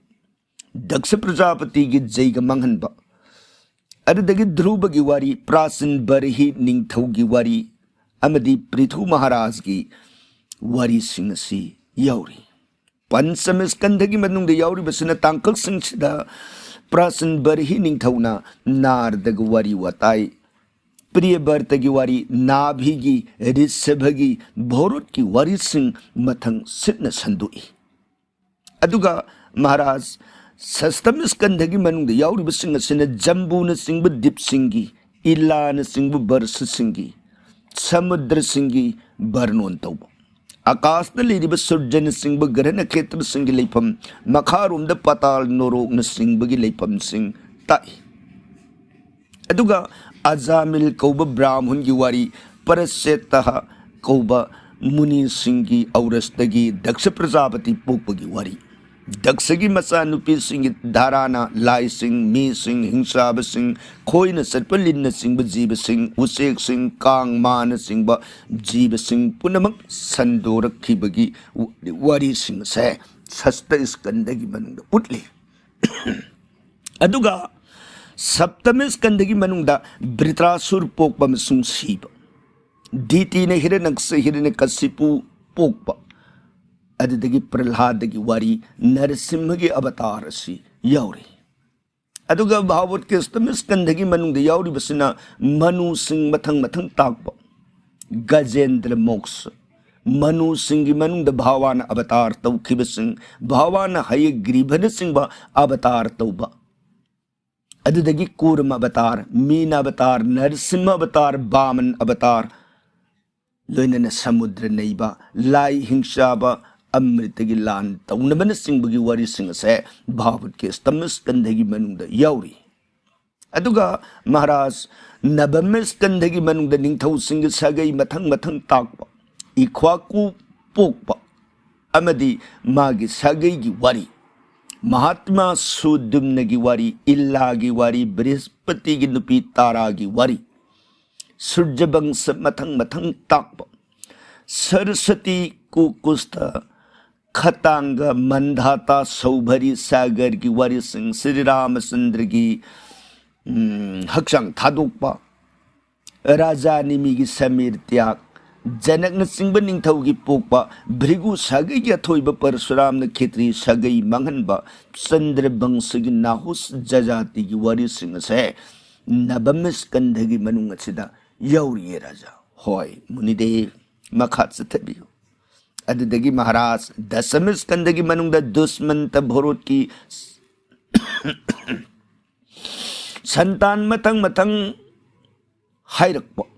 ꯗꯛꯁ ꯄ꯭ꯔꯖꯥꯄꯇꯤꯒꯤ ꯖꯩꯒ ꯃꯥꯡꯍꯟꯕ, ꯑꯗꯨꯗꯒꯤ ꯙ꯭ꯔꯨꯕꯒꯤ ꯋꯥꯔꯤ, ꯄ꯭ꯔꯥꯆꯤꯟ ꯕꯔꯍꯤ ꯅꯤꯡꯊꯧꯒꯤ ꯋꯥꯔꯤ ꯑꯃꯗꯤ ꯄ꯭ꯔꯤꯊꯨ ꯃꯍꯥꯔꯥꯖꯒꯤ ꯋꯥꯔꯤꯁꯤꯡ ꯑꯁꯤ ꯌꯥꯎꯔꯤ꯫ ꯄꯟꯆꯃ ꯁ꯭ꯀꯟꯙꯒꯤ ꯃꯅꯨꯡꯗ ꯌꯥꯎꯔꯤꯕꯁꯤꯅ ꯇꯥꯡꯀꯛꯁꯤꯡꯁꯤꯗ ꯄ꯭ꯔꯥꯆꯤꯟ ꯕꯔꯍꯤ ꯅꯤꯡꯊꯧꯅ ꯅꯥꯔꯗꯒ ꯋꯥꯔꯤ ꯋꯥꯇꯥꯏ, ꯄ꯭ꯔꯤꯌꯕꯔꯇꯒꯤ ꯋꯥꯔꯤ, ꯅꯥꯚꯤꯒꯤ, ꯔꯤꯁꯚꯒꯤ, ꯚꯣꯔꯣꯠꯀꯤ ꯋꯥꯔꯤꯁꯤꯡ ꯃꯊꯪ ꯁꯤꯠꯅ ꯁꯟꯗꯣꯛꯏ꯫ ꯑꯗꯨꯒ ꯃꯍꯥꯔꯥꯖ ꯁꯁꯇꯝ ꯁ꯭ꯀꯟꯙꯒꯤ ꯃꯅꯨꯡꯗ ꯌꯥꯎꯔꯤꯕꯁꯤꯡ ꯑꯁꯤꯅ ꯖꯝꯕꯨꯅꯆꯤꯡꯕ ꯗꯤꯞꯁꯤꯡꯒꯤ, ꯏꯂꯥꯅꯆꯤꯡꯕ ꯕꯔꯁꯁꯤꯡꯒꯤ, ꯁꯃꯨꯗ꯭ꯔꯁꯤꯡꯒꯤ ꯕꯔꯅꯣꯟ ꯇꯧꯕ, ꯑꯀꯥꯁꯇ ꯂꯩꯔꯤꯕ ꯁꯨꯔꯖꯅꯆꯤꯡꯕ ꯒ꯭ꯔꯍ ꯅꯈꯦꯇ꯭ꯔꯁꯤꯡꯒꯤ ꯂꯩꯐꯝ, ꯃꯈꯥꯔꯣꯝꯗ ꯄꯥꯇꯥꯜ ꯅꯣꯔꯣꯛꯅꯆꯤꯡꯕꯒꯤ ꯂꯩꯐꯝꯁꯤꯡ ꯇꯥꯛꯏ꯫ ꯑꯗꯨꯒ ꯑꯖꯥꯃꯤꯜ ꯀꯧꯕ ꯕ꯭ꯔꯥꯍꯃꯟꯒꯤ ꯋꯥꯔꯤ, ꯄꯔꯁꯦꯠꯇ ꯀꯧꯕ ꯃꯨꯅꯤꯁꯤꯡꯒꯤ ঔꯔꯁꯇꯒꯤ ꯗꯛꯁ ꯄ꯭ꯔꯖꯥꯄꯇꯤ ꯄꯣꯛꯄꯒꯤ ꯋꯥꯔꯤ, ꯗꯛꯁꯒꯤ ꯃꯆꯥꯅꯨꯄꯤꯁꯤꯡꯒꯤ ꯙꯥꯔꯥꯅ ꯂꯥꯏꯁꯤꯡ, ꯃꯤꯁꯤꯡ, ꯍꯤꯡꯆꯥꯕꯁꯤꯡ, ꯈꯣꯏꯅ ꯆꯠꯄ ꯂꯤꯟꯅꯆꯤꯡꯕ ꯖꯤꯕꯁꯤꯡ, ꯎꯆꯦꯛꯁꯤꯡ, ꯀꯥꯡ, ꯃꯥꯅꯆꯤꯡꯕ ꯖꯤꯕꯁꯤꯡ ꯄꯨꯝꯅꯃꯛ ꯁꯟꯗꯣꯔꯛꯈꯤꯕꯒꯤ ꯋꯥꯔꯤꯁꯤꯡ ꯑꯁꯦ ꯁꯁꯇ ꯁ꯭ꯀꯟꯗꯒꯤ ꯃꯅꯨꯡꯗ ꯎꯠꯂꯤ꯫ ꯑꯗꯨꯒ ꯁꯞꯇꯃ ꯁ꯭ꯀꯟꯗꯒꯤ ꯃꯅꯨꯡꯗ ꯕ꯭ꯔꯤꯇ꯭ꯔꯥꯁꯨꯔ ꯄꯣꯛꯄ ꯑꯃꯁꯨꯡ ꯁꯤꯕ, ꯗꯤꯇꯤꯅ ꯍꯤꯔꯅꯛꯁ ꯍꯤꯔꯅ꯭ꯌꯀꯁꯤꯄꯨ ꯄꯣꯛꯄ, ꯑꯗꯨꯗꯒꯤ ꯄ꯭ꯔꯍ꯭ꯂꯥꯗꯒꯤ ꯋꯥꯔꯤ, ꯅꯔꯁꯤꯝꯍꯒꯤ ꯑꯕꯇꯥꯔ ꯑꯁꯤ ꯌꯥꯎꯔꯤ꯫ ꯑꯗꯨꯒ ꯚꯥꯒꯋꯠꯀꯤ ꯑꯁꯇꯃ ꯁ꯭ꯀꯟꯗꯒꯤ ꯃꯅꯨꯡꯗ ꯌꯥꯎꯔꯤꯕꯁꯤꯅ ꯃꯅꯨꯁꯤꯡ ꯃꯊꯪ ꯃꯊꯪ ꯇꯥꯛꯄ, ꯒꯖꯦꯟꯗ꯭ꯔ ꯃꯣꯛꯁ, ꯃꯅꯨꯁꯤꯡꯒꯤ ꯃꯅꯨꯡꯗ ꯚꯥꯋꯥꯅ ꯑꯕꯇꯥꯔ ꯇꯧꯈꯤꯕꯁꯤꯡ, ꯚꯥꯋꯥꯅ ꯍꯌꯒ꯭ꯔꯤꯚꯅꯆꯤꯡꯕ ꯑꯕꯇꯥꯔ ꯇꯧꯕ, ꯑꯗꯨꯗꯒꯤ ꯀꯨꯔꯃ ꯑꯕꯇꯥꯔ, ꯃꯤꯅ ꯑꯕꯇꯥꯔ, ꯅꯔꯁꯤꯝꯍ ꯑꯕꯇꯥꯔ, ꯕꯥꯃꯟ ꯑꯕꯇꯥꯔ, ꯂꯣꯏꯅꯅ ꯁꯃꯨꯗ꯭ꯔ ꯅꯩꯕ, ꯂꯥꯏ ꯍꯤꯡꯆꯥꯕ, ꯑꯃ꯭ꯔꯤꯇꯒꯤ ꯂꯥꯟ ꯇꯧꯅꯕꯅꯆꯤꯡꯕꯒꯤ ꯋꯥꯔꯤꯁꯤꯡ ꯑꯁꯦ ꯚꯥꯒꯋꯠꯀꯤ ꯑꯁꯇꯃ ꯁ꯭ꯀꯟꯗꯒꯤ ꯃꯅꯨꯡꯗ ꯌꯥꯎꯔꯤ꯫ ꯑꯗꯨꯒ ꯃꯍꯥꯔꯥꯖ ꯅꯕꯃ ꯁ꯭ꯀꯟꯗꯒꯤ ꯃꯅꯨꯡꯗ ꯅꯤꯡꯊꯧꯁꯤꯡꯒꯤ ꯁꯥꯒꯩ ꯃꯊꯪ ꯃꯊꯪ ꯇꯥꯛꯄ, ꯏꯈ꯭ꯋꯥꯀꯨ ꯄꯣꯛꯄ ꯑꯃꯗꯤ ꯃꯥꯒꯤ ꯁꯥꯒꯩꯒꯤ ꯋꯥꯔꯤ, ꯃꯍꯥꯠꯃꯥ ꯁꯨꯗꯨꯝꯅꯒꯤ ꯋꯥꯔꯤ, ꯏꯜꯂꯥꯒꯤ ꯋꯥꯔꯤ, ꯕ꯭ꯔꯤꯍꯁꯄꯇꯤꯒꯤ ꯅꯨꯄꯤ ꯇꯥꯔꯥꯒꯤ ꯋꯥꯔꯤ, ꯁꯨꯔꯖꯕꯪꯁ ꯃꯊꯪ ꯃꯊꯪ ꯇꯥꯛꯄ, ꯁꯔꯁꯇꯤ, ꯀꯨꯀꯨꯁꯊ, ꯈꯇꯥꯡꯒ, ꯃꯟꯙꯥꯇꯥ, ꯁꯧꯚꯔꯤ, ꯁꯥꯒꯔꯒꯤ ꯋꯥꯔꯤꯁꯤꯡ, ꯁ꯭ꯔꯤ ꯔꯥꯃꯆꯟꯗ꯭ꯔꯒꯤ, ꯎꯝ, ꯍꯛꯆꯥꯡ ꯊꯥꯗꯣꯛꯄ, ꯔꯥꯖꯥ ꯅꯤꯃꯤꯒꯤ ꯁꯃꯤꯔ ꯇ꯭ꯌꯥꯒ, ꯖꯅꯛꯅꯆꯤꯡꯕ ꯅꯤꯡꯊꯧꯒꯤ ꯄꯣꯛꯄ, ꯚ꯭ꯔꯤꯒꯨ ꯁꯥꯒꯩꯒꯤ ꯑꯊꯣꯏꯕ ꯄꯔꯁꯨꯔꯥꯝꯅ ꯈꯦꯇ꯭ꯔꯤ ꯁꯥꯒꯩ ꯃꯥꯡꯍꯟꯕ, ꯆꯟꯗ꯭ꯔ ꯕꯪꯁꯒꯤ ꯅꯥꯍꯨꯁ ꯖꯖꯥꯇꯤꯒꯤ ꯋꯥꯔꯤꯁꯤꯡ ꯑꯁꯦ ꯅꯕꯝ ꯁ꯭ꯀꯟꯙꯒꯤ ꯃꯅꯨꯡ ꯑꯁꯤꯗ ꯌꯥꯎꯔꯤꯌꯦ ꯔꯥꯖꯥ꯫ ꯍꯣꯏ ꯃꯨꯅꯤꯗꯦ, ꯃꯈꯥ ꯆꯠꯊꯕꯤꯌꯨ꯫ ꯑꯗꯨꯗꯒꯤ ꯃꯍꯥꯔꯥꯖ ꯗꯁꯃ ꯁ꯭ꯀꯟꯗꯒꯤ ꯃꯅꯨꯡꯗ ꯗꯨꯁꯃꯟꯇ ꯚꯣꯔꯣꯠꯀꯤ ꯁꯟꯇꯥꯟ ꯃꯊꯪ ꯃꯊꯪ ꯍꯥꯏꯔꯛꯄ,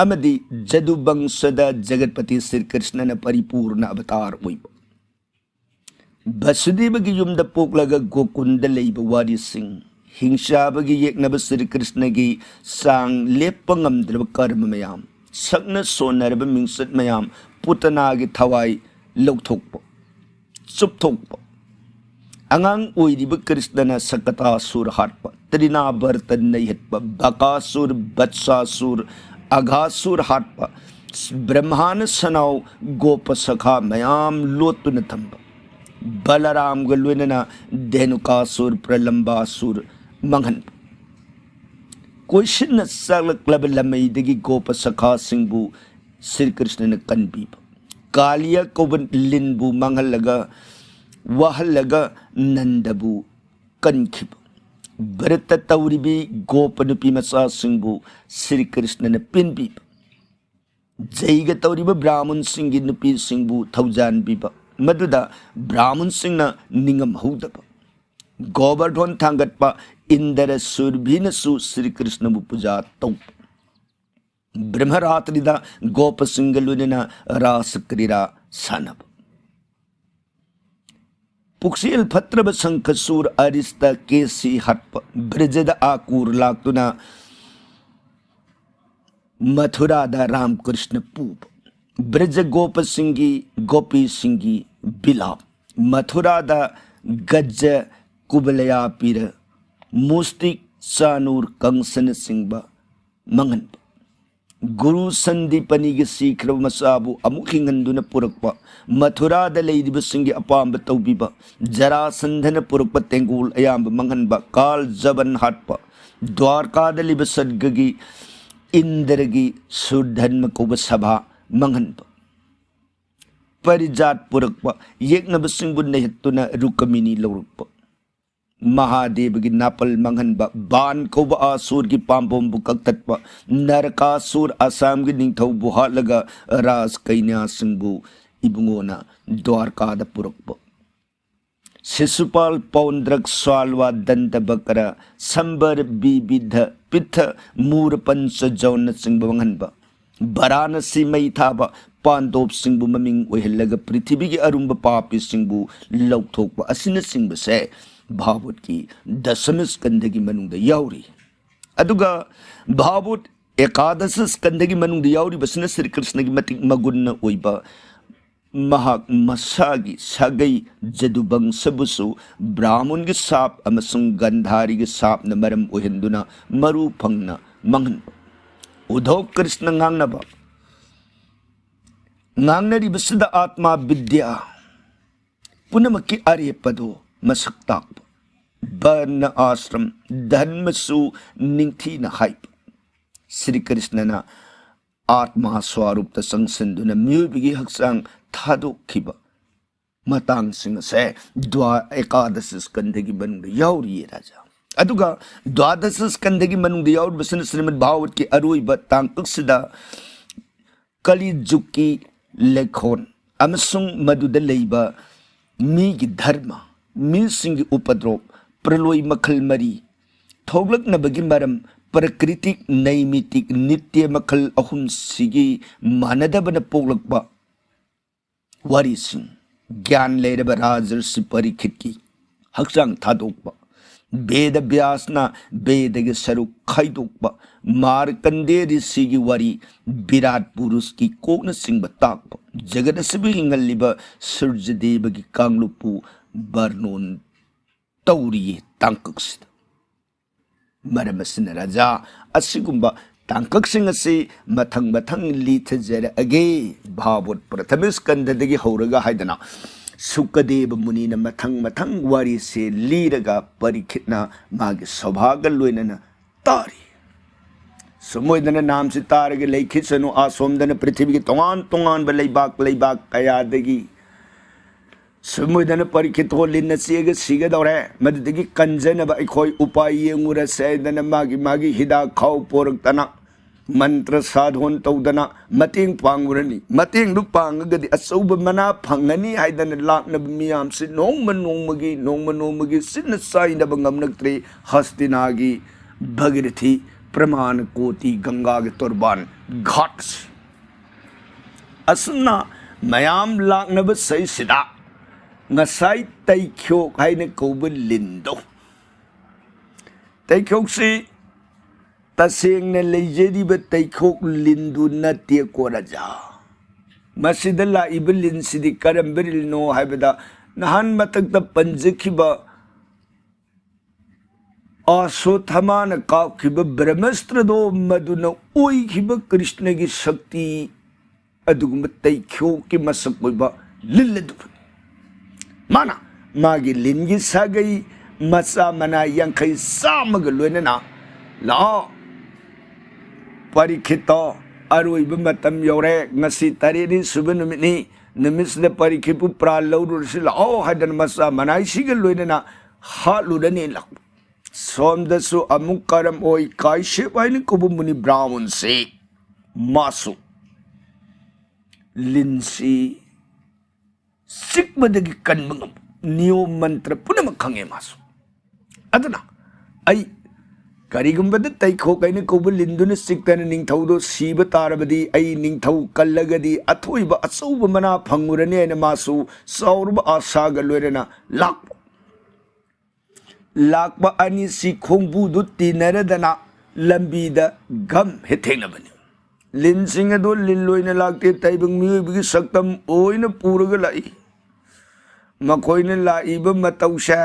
ꯑꯃꯗꯤ ꯖꯗꯨꯕꯪꯁꯗ ꯖꯒꯠꯄꯇꯤ ꯁ꯭ꯔꯤ ꯀ꯭ꯔꯤꯁꯅꯅ ꯄꯔꯤꯄꯨꯔꯅ ꯑꯕꯇꯥꯔ ꯑꯣꯏꯕ꯫ ꯚꯁꯨꯗꯦꯕꯒꯤ ꯌꯨꯝꯗ ꯄꯣꯛꯂꯒ ꯒꯣꯀꯨꯟꯗ ꯂꯩꯕ ꯋꯥꯔꯤꯁꯤꯡ, ꯍꯤꯡꯆꯥꯕꯒꯤ ꯌꯦꯛꯅꯕ ꯁ꯭ꯔꯤ ꯀ꯭ꯔꯤꯁꯅꯒꯤ ꯆꯥꯡ ꯂꯦꯞꯄ ꯉꯝꯗ꯭ꯔꯕ ꯀꯔꯃ ꯃꯌꯥꯝ, ꯁꯛꯅ ꯁꯣꯟꯅꯔꯕ ꯃꯤꯡꯆꯠ ꯃꯌꯥꯝ, ꯄꯨꯇꯅꯥꯒꯤ ꯊꯋꯥꯏ ꯂꯧꯊꯣꯛꯄ, ꯆꯨꯞꯊꯣꯛꯄ, ꯑꯉꯥꯡ ꯑꯣꯏꯔꯤꯕ ꯀ꯭ꯔꯤꯁꯅꯅ ꯁꯀꯇꯥꯁꯨꯔ ꯍꯥꯠꯄ, ꯇ꯭ꯔꯤꯅꯥꯕꯔꯇ ꯅꯩꯍꯠꯄ, ꯕꯀꯥꯁꯨꯔ, ꯕꯠꯁꯥꯁꯨꯔ, ꯑꯘꯥꯁꯨꯔ ꯍꯥꯠꯄ, ꯕ꯭ꯔꯍ꯭ꯃꯥꯅ ꯁꯅꯥꯎ ꯒꯣꯄ ꯁꯈꯥ ꯃꯌꯥꯝ ꯂꯣꯠꯇꯨꯅ ꯊꯝꯕ, ꯕꯂꯔꯥꯝꯒ ꯂꯣꯏꯅꯅ ꯙꯦꯅꯨꯀꯥꯁꯨꯔ, ꯄ꯭ꯔꯂꯝꯕꯥꯁꯨꯔ ꯃꯥꯡꯍꯟꯕ, ꯀꯣꯏꯁꯤꯟꯅ ꯆꯥꯛꯂꯛꯂꯕ ꯂꯝꯃꯩꯗꯒꯤ ꯒꯣꯄ ꯁꯈꯥꯁꯤꯡꯕꯨ ꯁ꯭ꯔꯤ ꯀ꯭ꯔꯤꯁꯅꯅ ꯀꯟꯕꯤꯕ, ꯀꯥꯂꯤꯌꯥ ꯀꯧꯕ ꯂꯤꯟꯕꯨ ꯃꯥꯡꯍꯜꯂꯒ, ꯋꯥꯍꯜꯂꯒ ꯅꯟꯗꯕꯨ ꯀꯟꯈꯤꯕ, ꯕ꯭ꯔꯇ ꯇꯧꯔꯤꯕꯤ ꯒꯣꯄ ꯅꯨꯄꯤ ꯃꯆꯥꯁꯤꯡꯕꯨ ꯁ꯭ꯔꯤ ꯀ꯭ꯔꯤꯁꯅꯅ ꯄꯦꯟꯕꯤꯕ, ꯖꯩꯒ ꯇꯧꯔꯤꯕ ꯕ꯭ꯔꯥꯍꯃꯟꯁꯤꯡꯒꯤ ꯅꯨꯄꯤꯁꯤꯡꯕꯨ ꯊꯧꯖꯥꯟꯕꯤꯕ, ꯃꯗꯨꯗ ꯕ꯭ꯔꯥꯍꯃꯟꯁꯤꯡꯅ ꯅꯤꯡꯉꯝꯍꯧꯗꯕ, ꯒꯣꯕꯔꯙꯣꯟ ꯊꯥꯡꯒꯠꯄ ꯏꯟꯗ꯭ꯔ ꯁꯨꯔꯚꯤꯅꯁꯨ ꯁ꯭ꯔꯤ ꯀ꯭ꯔꯤꯁꯅꯕꯨ ꯄꯨꯖꯥ ꯇꯧꯕ, ꯕ꯭ꯔꯍ꯭ꯃꯔꯥꯇ꯭ꯔꯤꯗ ꯒꯣꯄꯁꯤꯡꯒ ꯂꯣꯏꯅꯅ ꯔꯥꯁ ꯀ꯭ꯔꯤꯔꯥ ꯁꯥꯟꯅꯕ꯫ ꯄꯨꯛꯆꯦꯜ ꯐꯠꯇ꯭ꯔꯕ ꯁꯪꯈꯆꯨꯔ ꯑꯔꯤꯁꯇ ꯀꯦꯁꯤ ꯍꯥꯠꯄ, ꯕ꯭ꯔꯖꯗ ꯑꯀꯨꯔ ꯂꯥꯛꯇꯨꯅ ꯃꯊꯨꯔꯥꯗ ꯔꯥꯝꯀ꯭ꯔꯤꯁꯅ ꯄꯨꯕ, ꯕ꯭ꯔꯖ ꯒꯣꯄꯁꯤꯡꯒꯤ, ꯒꯣꯄꯤꯁꯤꯡꯒꯤ ꯕꯤꯂꯥꯞ, ꯃꯊꯨꯔꯥꯗ ꯒꯖ ꯀꯨꯕꯂꯌꯥ ꯄꯤꯔ, ꯃꯨꯁꯇꯤꯛ, ꯆꯥꯅꯨꯔ, ꯀꯪꯁꯅꯆꯤꯡꯕ ꯃꯥꯡꯍꯟꯕ꯫ ꯒꯨꯔꯨ ꯁꯟꯗꯤꯄꯅꯤꯒꯤ ꯁꯤꯈ꯭ꯔꯕ ꯃꯆꯥꯕꯨ ꯑꯃꯨꯛ ꯍꯤꯡꯍꯟꯗꯨꯅ ꯄꯨꯔꯛꯄ, ꯃꯊꯨꯔꯥꯗ ꯂꯩꯔꯤꯕꯁꯤꯡꯒꯤ ꯑꯄꯥꯝꯕ ꯇꯧꯕꯤꯕ, ꯖꯔꯥꯁꯟꯙꯅ ꯄꯨꯔꯛꯄ ꯇꯦꯡꯒꯣꯜ ꯑꯌꯥꯝꯕ ꯃꯥꯡꯍꯟꯕ, ꯀꯥꯜ ꯖꯕꯟ ꯍꯥꯠꯄ, ꯗ꯭ꯋꯥꯔꯀꯥꯗ ꯂꯩꯕ ꯁꯠꯒꯒꯤ ꯏꯟꯗ꯭ꯔꯒꯤ ꯁꯨꯔꯙꯟꯃ ꯀꯧꯕ ꯁꯚꯥ ꯃꯥꯡꯍꯟꯕ, ꯄꯔꯤꯖꯥꯠ ꯄꯨꯔꯛꯄ, ꯌꯦꯛꯅꯕꯁꯤꯡꯕꯨ ꯅꯩꯍꯠꯇꯨꯅ ꯔꯨꯀꯃꯤꯅꯤ ꯂꯧꯔꯛꯄ, ꯃꯍꯥꯗꯦꯕꯒꯤ ꯅꯥꯄꯜ ꯃꯥꯡꯍꯟꯕ, ꯕꯥꯟ ꯀꯧꯕ ꯑꯁꯨꯔꯒꯤ ꯄꯥꯝꯕꯣꯝꯕꯨ ꯀꯛꯊꯠꯄ, ꯅꯔꯀꯥꯁꯨꯔ ꯑꯁꯥꯝꯒꯤ ꯅꯤꯡꯊꯧꯕꯨ ꯍꯥꯠꯂꯒ ꯔꯥꯖ ꯀꯩꯅ꯭ꯌꯥꯁꯤꯡꯕꯨ ꯏꯕꯨꯡꯉꯣꯅ ꯗ꯭ꯋꯥꯔꯀꯥꯗ ꯄꯨꯔꯛꯄ, ꯁꯤꯁꯨꯄꯥꯜ, ꯄꯧꯟꯗ꯭ꯔꯛ, ꯁ꯭ꯋꯥꯜꯋꯥ, ꯗꯟꯗꯕꯀ꯭ꯔ, ꯁꯝꯕꯔ, ꯕꯤꯕꯤꯙ, ꯄꯤꯊ, ꯃꯨꯔ, ꯄꯟꯆ, ꯖꯧꯅꯆꯤꯡꯕ ꯃꯥꯡꯍꯟꯕ, ꯚꯥꯔꯥꯅꯥꯁꯤ ꯃꯩ ꯊꯥꯕ, ꯄꯥꯟꯗꯣꯞꯁꯤꯡꯕꯨ ꯃꯃꯤꯡ ꯑꯣꯏꯍꯜꯂꯒ ꯄ꯭ꯔꯤꯊꯤꯕꯤꯒꯤ ꯑꯔꯨꯝꯕ ꯄꯥꯄꯤꯁꯤꯡꯕꯨ ꯂꯧꯊꯣꯛꯄ ꯑꯁꯤꯅꯆꯤꯡꯕꯁꯦ ꯚꯥꯒꯋꯠꯀꯤ ꯗꯁꯃ ꯁ꯭ꯀꯟꯗꯒꯤ ꯃꯅꯨꯡꯗ ꯌꯥꯎꯔꯤ꯫ ꯑꯗꯨꯒ ꯚꯥꯒꯋꯠ ꯑꯦꯀꯥꯗꯁ ꯁ꯭ꯀꯟꯗꯒꯤ ꯃꯅꯨꯡꯗ ꯌꯥꯎꯔꯤꯕꯁꯤꯅ ꯁ꯭ꯔꯤ ꯀ꯭ꯔꯤꯁꯅꯒꯤ ꯃꯇꯤꯛ ꯃꯒꯨꯟꯅ ꯑꯣꯏꯕ ꯃꯍꯥꯛ ꯃꯁꯥꯒꯤ ꯁꯥꯒꯩ ꯖꯗꯨꯕꯪꯁꯕꯨꯁꯨ ꯕ꯭ꯔꯥꯍꯃꯟꯒꯤ ꯁꯥꯞ ꯑꯃꯁꯨꯡ ꯒꯟꯙꯥꯔꯤꯒꯤ ꯁꯥꯞꯅ ꯃꯔꯝ ꯑꯣꯏꯍꯟꯗꯨꯅ ꯃꯔꯨ ꯐꯪꯅ ꯃꯥꯡꯍꯟꯕ꯫ ꯎꯗꯣꯕ ꯀ꯭ꯔꯤꯁꯅ ꯉꯥꯡꯅꯕ ꯉꯥꯡꯅꯔꯤꯕꯁꯤꯗ ꯑꯥꯠꯃꯥ ꯕꯤꯗ꯭ꯌꯥ ꯄꯨꯝꯅꯃꯛꯀꯤ ꯑꯔꯦꯞꯄꯗꯨ ꯃꯁꯛ ꯇꯥꯛꯄ, ꯕꯔꯅ ꯑꯥꯁ꯭ꯔꯝ ꯙꯔꯃꯁꯨ ꯅꯤꯡꯊꯤꯅ ꯍꯥꯏꯕ꯫ ꯁ꯭ꯔꯤ ꯀ꯭ꯔꯤꯁꯅꯅ ꯑꯥꯠꯃꯥ ꯁ꯭ꯋꯔꯨꯞꯇ ꯆꯪꯁꯤꯟꯗꯨꯅ ꯃꯤꯑꯣꯏꯕꯒꯤ ꯍꯛꯆꯥꯡ ꯊꯥꯗꯣꯛꯈꯤꯕ ꯃꯇꯥꯡꯁꯤꯡ ꯑꯁꯦ ꯗ꯭ꯋꯥ ꯑꯦꯀꯥꯗꯁ ꯁ꯭ꯀꯟꯗꯒꯤ ꯃꯅꯨꯡꯗ ꯌꯥꯎꯔꯤꯌꯦ ꯔꯥꯖꯥ꯫ ꯑꯗꯨꯒ ꯗ꯭ꯋꯥꯗꯁ ꯁ꯭ꯀꯟꯗꯒꯤ ꯃꯅꯨꯡꯗ ꯌꯥꯎꯔꯤꯕꯁꯤꯅ ꯁ꯭ꯔꯤꯃꯗ ꯚꯥꯒꯋꯠꯀꯤ ꯑꯔꯣꯏꯕ ꯇꯥꯡꯀꯛꯁꯤꯗ ꯀꯂꯤ ꯖꯨꯒꯀꯤ ꯂꯩꯈꯣꯟ ꯑꯃꯁꯨꯡ ꯃꯗꯨꯗ ꯂꯩꯕ ꯃꯤꯒꯤ ꯙꯔꯃ, ꯃꯤꯁꯤꯡꯒꯤ ꯎꯄꯗ꯭ꯔꯣꯞ, ꯄ꯭ꯔꯂꯣꯏ ꯃꯈꯜ ꯃꯔꯤ, ꯊꯣꯛꯂꯛꯅꯕꯒꯤ ꯃꯔꯝ, ꯄ꯭ꯔꯀ꯭ꯔꯤꯇꯤꯛ, ꯅꯩꯃꯤꯇꯤꯛ, ꯅꯤꯇ꯭ꯌ ꯃꯈꯜ ꯑꯍꯨꯝꯁꯤꯒꯤ ꯃꯥꯟꯅꯗꯕꯅ ꯄꯣꯛꯂꯛꯄ ꯋꯥꯔꯤꯁꯤꯡ, ꯒ꯭ꯌꯥꯟ ꯂꯩꯔꯕ ꯔꯥꯖꯔꯁꯤ ꯄꯔꯤꯈꯤꯠꯀꯤ ꯍꯛꯆꯥꯡ ꯊꯥꯗꯣꯛꯄ, ꯕꯦꯗ ꯕ꯭ꯌꯥꯁꯅ ꯕꯦꯗꯒꯤ ꯁꯔꯨꯛ ꯈꯥꯏꯗꯣꯛꯄ, ꯃꯥꯔꯀꯟꯗꯦ ꯔꯤꯁꯤꯒꯤ ꯋꯥꯔꯤ, ꯕꯤꯔꯥꯠ ꯄꯨꯔꯨꯁꯀꯤ ꯀꯣꯛꯅꯆꯤꯡꯕ ꯇꯥꯛꯄ, ꯖꯒꯠ ꯑꯁꯤꯕꯨ ꯍꯤꯡꯍꯜꯂꯤꯕ ꯁꯨꯔꯖꯗꯦꯕꯒꯤ ꯀꯥꯡꯂꯨꯞꯄꯨ ꯕꯔꯅꯣꯟ ꯇꯧꯔꯤꯌꯦ ꯇꯥꯡꯀꯛꯁꯤꯗ꯫ ꯃꯔꯝ ꯑꯁꯤꯅ ꯔꯥꯖꯥ, ꯑꯁꯤꯒꯨꯝꯕ ꯇꯥꯡꯀꯛꯁꯤꯡ ꯑꯁꯤ ꯃꯊꯪ ꯃꯊꯪ ꯂꯤꯊꯖꯔꯛꯑꯒꯦ꯫ ꯚꯥꯒꯋꯠ ꯄ꯭ꯔꯊꯃ ꯁ꯭ꯀꯟꯗꯗꯒꯤ ꯍꯧꯔꯒ ꯍꯥꯏꯗꯅ ꯁꯨꯀꯗꯦꯕ ꯃꯨꯅꯤꯅ ꯃꯊꯪ ꯃꯊꯪ ꯋꯥꯔꯤꯁꯦ ꯂꯤꯔꯒ ꯄꯔꯤꯈꯤꯠꯅ ꯃꯥꯒꯤ ꯁꯣꯚꯥꯒ ꯂꯣꯏꯅꯅ ꯇꯥꯔꯤ꯫ ꯁꯨꯝ ꯑꯣꯏꯗꯅ ꯅꯥꯝꯁꯤ ꯇꯥꯔꯒ ꯂꯩꯈꯤꯁꯅꯨ꯫ ꯑꯁꯣꯝꯗꯅ ꯄ꯭ꯔꯤꯊꯤꯕꯤꯒꯤ ꯇꯣꯉꯥꯟ ꯇꯣꯉꯥꯟꯕ ꯂꯩꯕꯥꯛ ꯂꯩꯕꯥꯛ ꯀꯌꯥꯗꯒꯤ ꯁꯨꯝ ꯑꯣꯏꯗꯅ ꯄꯔꯤꯈꯤꯠ ꯍꯣ ꯂꯤꯟꯅ ꯆꯤꯛꯑꯒ ꯁꯤꯒꯗꯧꯔꯦ꯫ ꯃꯗꯨꯗꯒꯤ ꯀꯟꯖꯅꯕ ꯑꯩꯈꯣꯏ ꯎꯄꯥꯏ ꯌꯦꯡꯉꯨꯔꯁꯦ ꯍꯥꯏꯗꯅ ꯃꯥꯒꯤ ꯃꯥꯒꯤ ꯍꯤꯗꯥꯛ ꯈꯥꯎ ꯄꯣꯔꯛꯇꯅ ꯃꯟꯇ꯭ꯔ ꯁꯥꯙꯣꯟ ꯇꯧꯗꯅ ꯃꯇꯦꯡ ꯄꯥꯡꯉꯨꯔꯅꯤ꯫ ꯃꯇꯦꯡꯗꯨ ꯄꯥꯡꯉꯒꯗꯤ ꯑꯆꯧꯕ ꯃꯅꯥ ꯐꯪꯒꯅꯤ ꯍꯥꯏꯗꯅ ꯂꯥꯛꯅꯕ ꯃꯤꯌꯥꯝꯁꯤ ꯅꯣꯡꯃ ꯅꯣꯡꯃꯒꯤ, ꯅꯣꯡꯃ ꯅꯣꯡꯃꯒꯤ ꯁꯤꯠꯅ ꯆꯥꯏꯅꯕ ꯉꯝꯂꯛꯇ꯭ꯔꯦ꯫ ꯍꯁꯇꯤꯅꯥꯒꯤ ꯚꯒꯤꯔꯊꯤ ꯄ꯭ꯔꯃꯥꯟ ꯀꯣꯇꯤ ꯒꯪꯒꯥꯒꯤ ꯇꯣꯔꯕꯥꯟ ꯒꯥꯠꯁ꯫ ꯑꯁꯨꯝꯅ ꯃꯌꯥꯝ ꯂꯥꯛꯅꯕ ꯁꯩꯁꯤꯗ ꯉꯁꯥꯏ ꯇꯩꯈ꯭ꯌꯣꯛ ꯍꯥꯏꯅ ꯀꯧꯕ ꯂꯤꯟꯗꯣ, ꯇꯩꯈ꯭ꯌꯣꯛꯁꯤ ꯇꯁꯦꯡꯅ ꯂꯩꯖꯔꯤꯕ ꯇꯩꯈ꯭ꯌꯣꯛ ꯂꯤꯟꯗꯨ ꯅꯠꯇꯦꯀꯣ ꯔꯥꯖꯥ꯫ ꯃꯁꯤꯗ ꯂꯥꯛꯏꯕ ꯂꯤꯟꯁꯤꯗꯤ ꯀꯔꯝꯕ ꯂꯤꯟꯅꯣ ꯍꯥꯏꯕꯗ, ꯅꯍꯥꯟ ꯃꯊꯛꯇ ꯄꯟꯖꯈꯤꯕ ꯑꯁꯣꯊꯃꯥꯅ ꯀꯥꯞꯈꯤꯕ ꯕ꯭ꯔꯍꯃꯁꯇ꯭ꯔꯗꯣ, ꯃꯗꯨꯅ ꯑꯣꯏꯈꯤꯕ ꯀ꯭ꯔꯤꯁꯅꯒꯤ ꯁꯛꯇꯤ, ꯑꯗꯨꯒꯨꯝꯕ ꯇꯩꯈ꯭ꯌꯣꯛꯀꯤ ꯃꯁꯛ ꯑꯣꯏꯕ ꯂꯤꯟ ꯑꯗꯨꯕꯨꯅꯤ꯫ ꯃꯥꯅ ꯃꯥꯒꯤ ꯂꯤꯟꯒꯤ ꯁꯥꯒꯩ ꯃꯆꯥ ꯃꯅꯥ ꯌꯥꯡꯈꯩ ꯆꯥꯝꯃꯒ ꯂꯣꯏꯅꯅ, "ꯂꯥꯛꯑꯣ ꯄꯔꯤꯈꯤꯠꯇꯣ, ꯑꯔꯣꯏꯕ ꯃꯇꯝ ꯌꯧꯔꯦ, ꯉꯁꯤ ꯇꯔꯦꯠꯅꯤ ꯁꯨꯕ ꯅꯨꯃꯤꯠꯅꯤ, ꯅꯨꯃꯤꯠꯁꯤꯗ ꯄꯔꯤꯈꯤꯠꯄꯨ ꯄ꯭ꯔꯥꯟ ꯂꯧꯔꯨꯔꯁꯤ ꯂꯥꯛꯑꯣ" ꯍꯥꯏꯗꯅ ꯃꯆꯥ ꯃꯅꯥꯏꯁꯤꯒ ꯂꯣꯏꯅꯅ ꯍꯥꯠꯂꯨꯔꯅꯤ ꯂꯥꯛꯄ꯫ ꯁꯣꯝꯗꯁꯨ ꯑꯃꯨꯛ ꯀꯔꯝ ꯑꯣꯏ, ꯀꯥꯏꯁꯦꯞ ꯍꯥꯏꯅ ꯀꯧꯕ ꯃꯨꯅꯤ ꯕ꯭ꯔꯥꯍꯃꯟꯁꯤ, ꯃꯥꯁꯨ ꯂꯤꯟꯁꯤ ꯆꯤꯛꯄꯗꯒꯤ ꯀꯟꯕ ꯉꯝꯕ ꯅꯤꯌꯣꯝ ꯃꯟꯇ꯭ꯔ ꯄꯨꯝꯅꯃꯛ ꯈꯪꯉꯦ ꯃꯥꯁꯨ꯫ ꯑꯗꯨꯅ ꯑꯩ ꯀꯔꯤꯒꯨꯝꯕꯗ ꯇꯩꯈꯣꯛ ꯍꯥꯏꯅ ꯀꯧꯕ ꯂꯤꯟꯗꯨꯅ ꯆꯤꯛꯇꯅ ꯅꯤꯡꯊꯧꯗꯣ ꯁꯤꯕ ꯇꯥꯔꯕꯗꯤ, ꯑꯩ ꯅꯤꯡꯊꯧ ꯀꯜꯂꯒꯗꯤ ꯑꯊꯣꯏꯕ ꯑꯆꯧꯕ ꯃꯅꯥ ꯐꯪꯉꯨꯔꯅꯤ ꯍꯥꯏꯅ ꯃꯥꯁꯨ ꯆꯥꯎꯔꯕ ꯑꯥꯁꯥꯒ ꯂꯣꯏꯅꯅ ꯂꯥꯛꯄ꯫ ꯂꯥꯛꯄ ꯑꯅꯤꯁꯤ ꯈꯣꯡꯕꯨꯗꯨ ꯇꯤꯟꯅꯔꯗꯅ ꯂꯝꯕꯤꯗ ꯒꯝ ꯍꯦꯛ ꯊꯦꯡꯅꯕꯅꯤ꯫ ꯂꯤꯟꯁꯤꯡ ꯑꯗꯨ ꯂꯤꯟ ꯑꯣꯏꯅ ꯂꯥꯛꯇꯦ, ꯇꯥꯏꯕꯪ ꯃꯤꯑꯣꯏꯕꯒꯤ ꯁꯛꯇꯝ ꯑꯣꯏꯅ ꯄꯨꯔꯒ ꯂꯥꯛꯏ꯫ ꯃꯈꯣꯏꯅ ꯂꯥꯛꯏꯕ ꯃꯇꯧꯁꯦ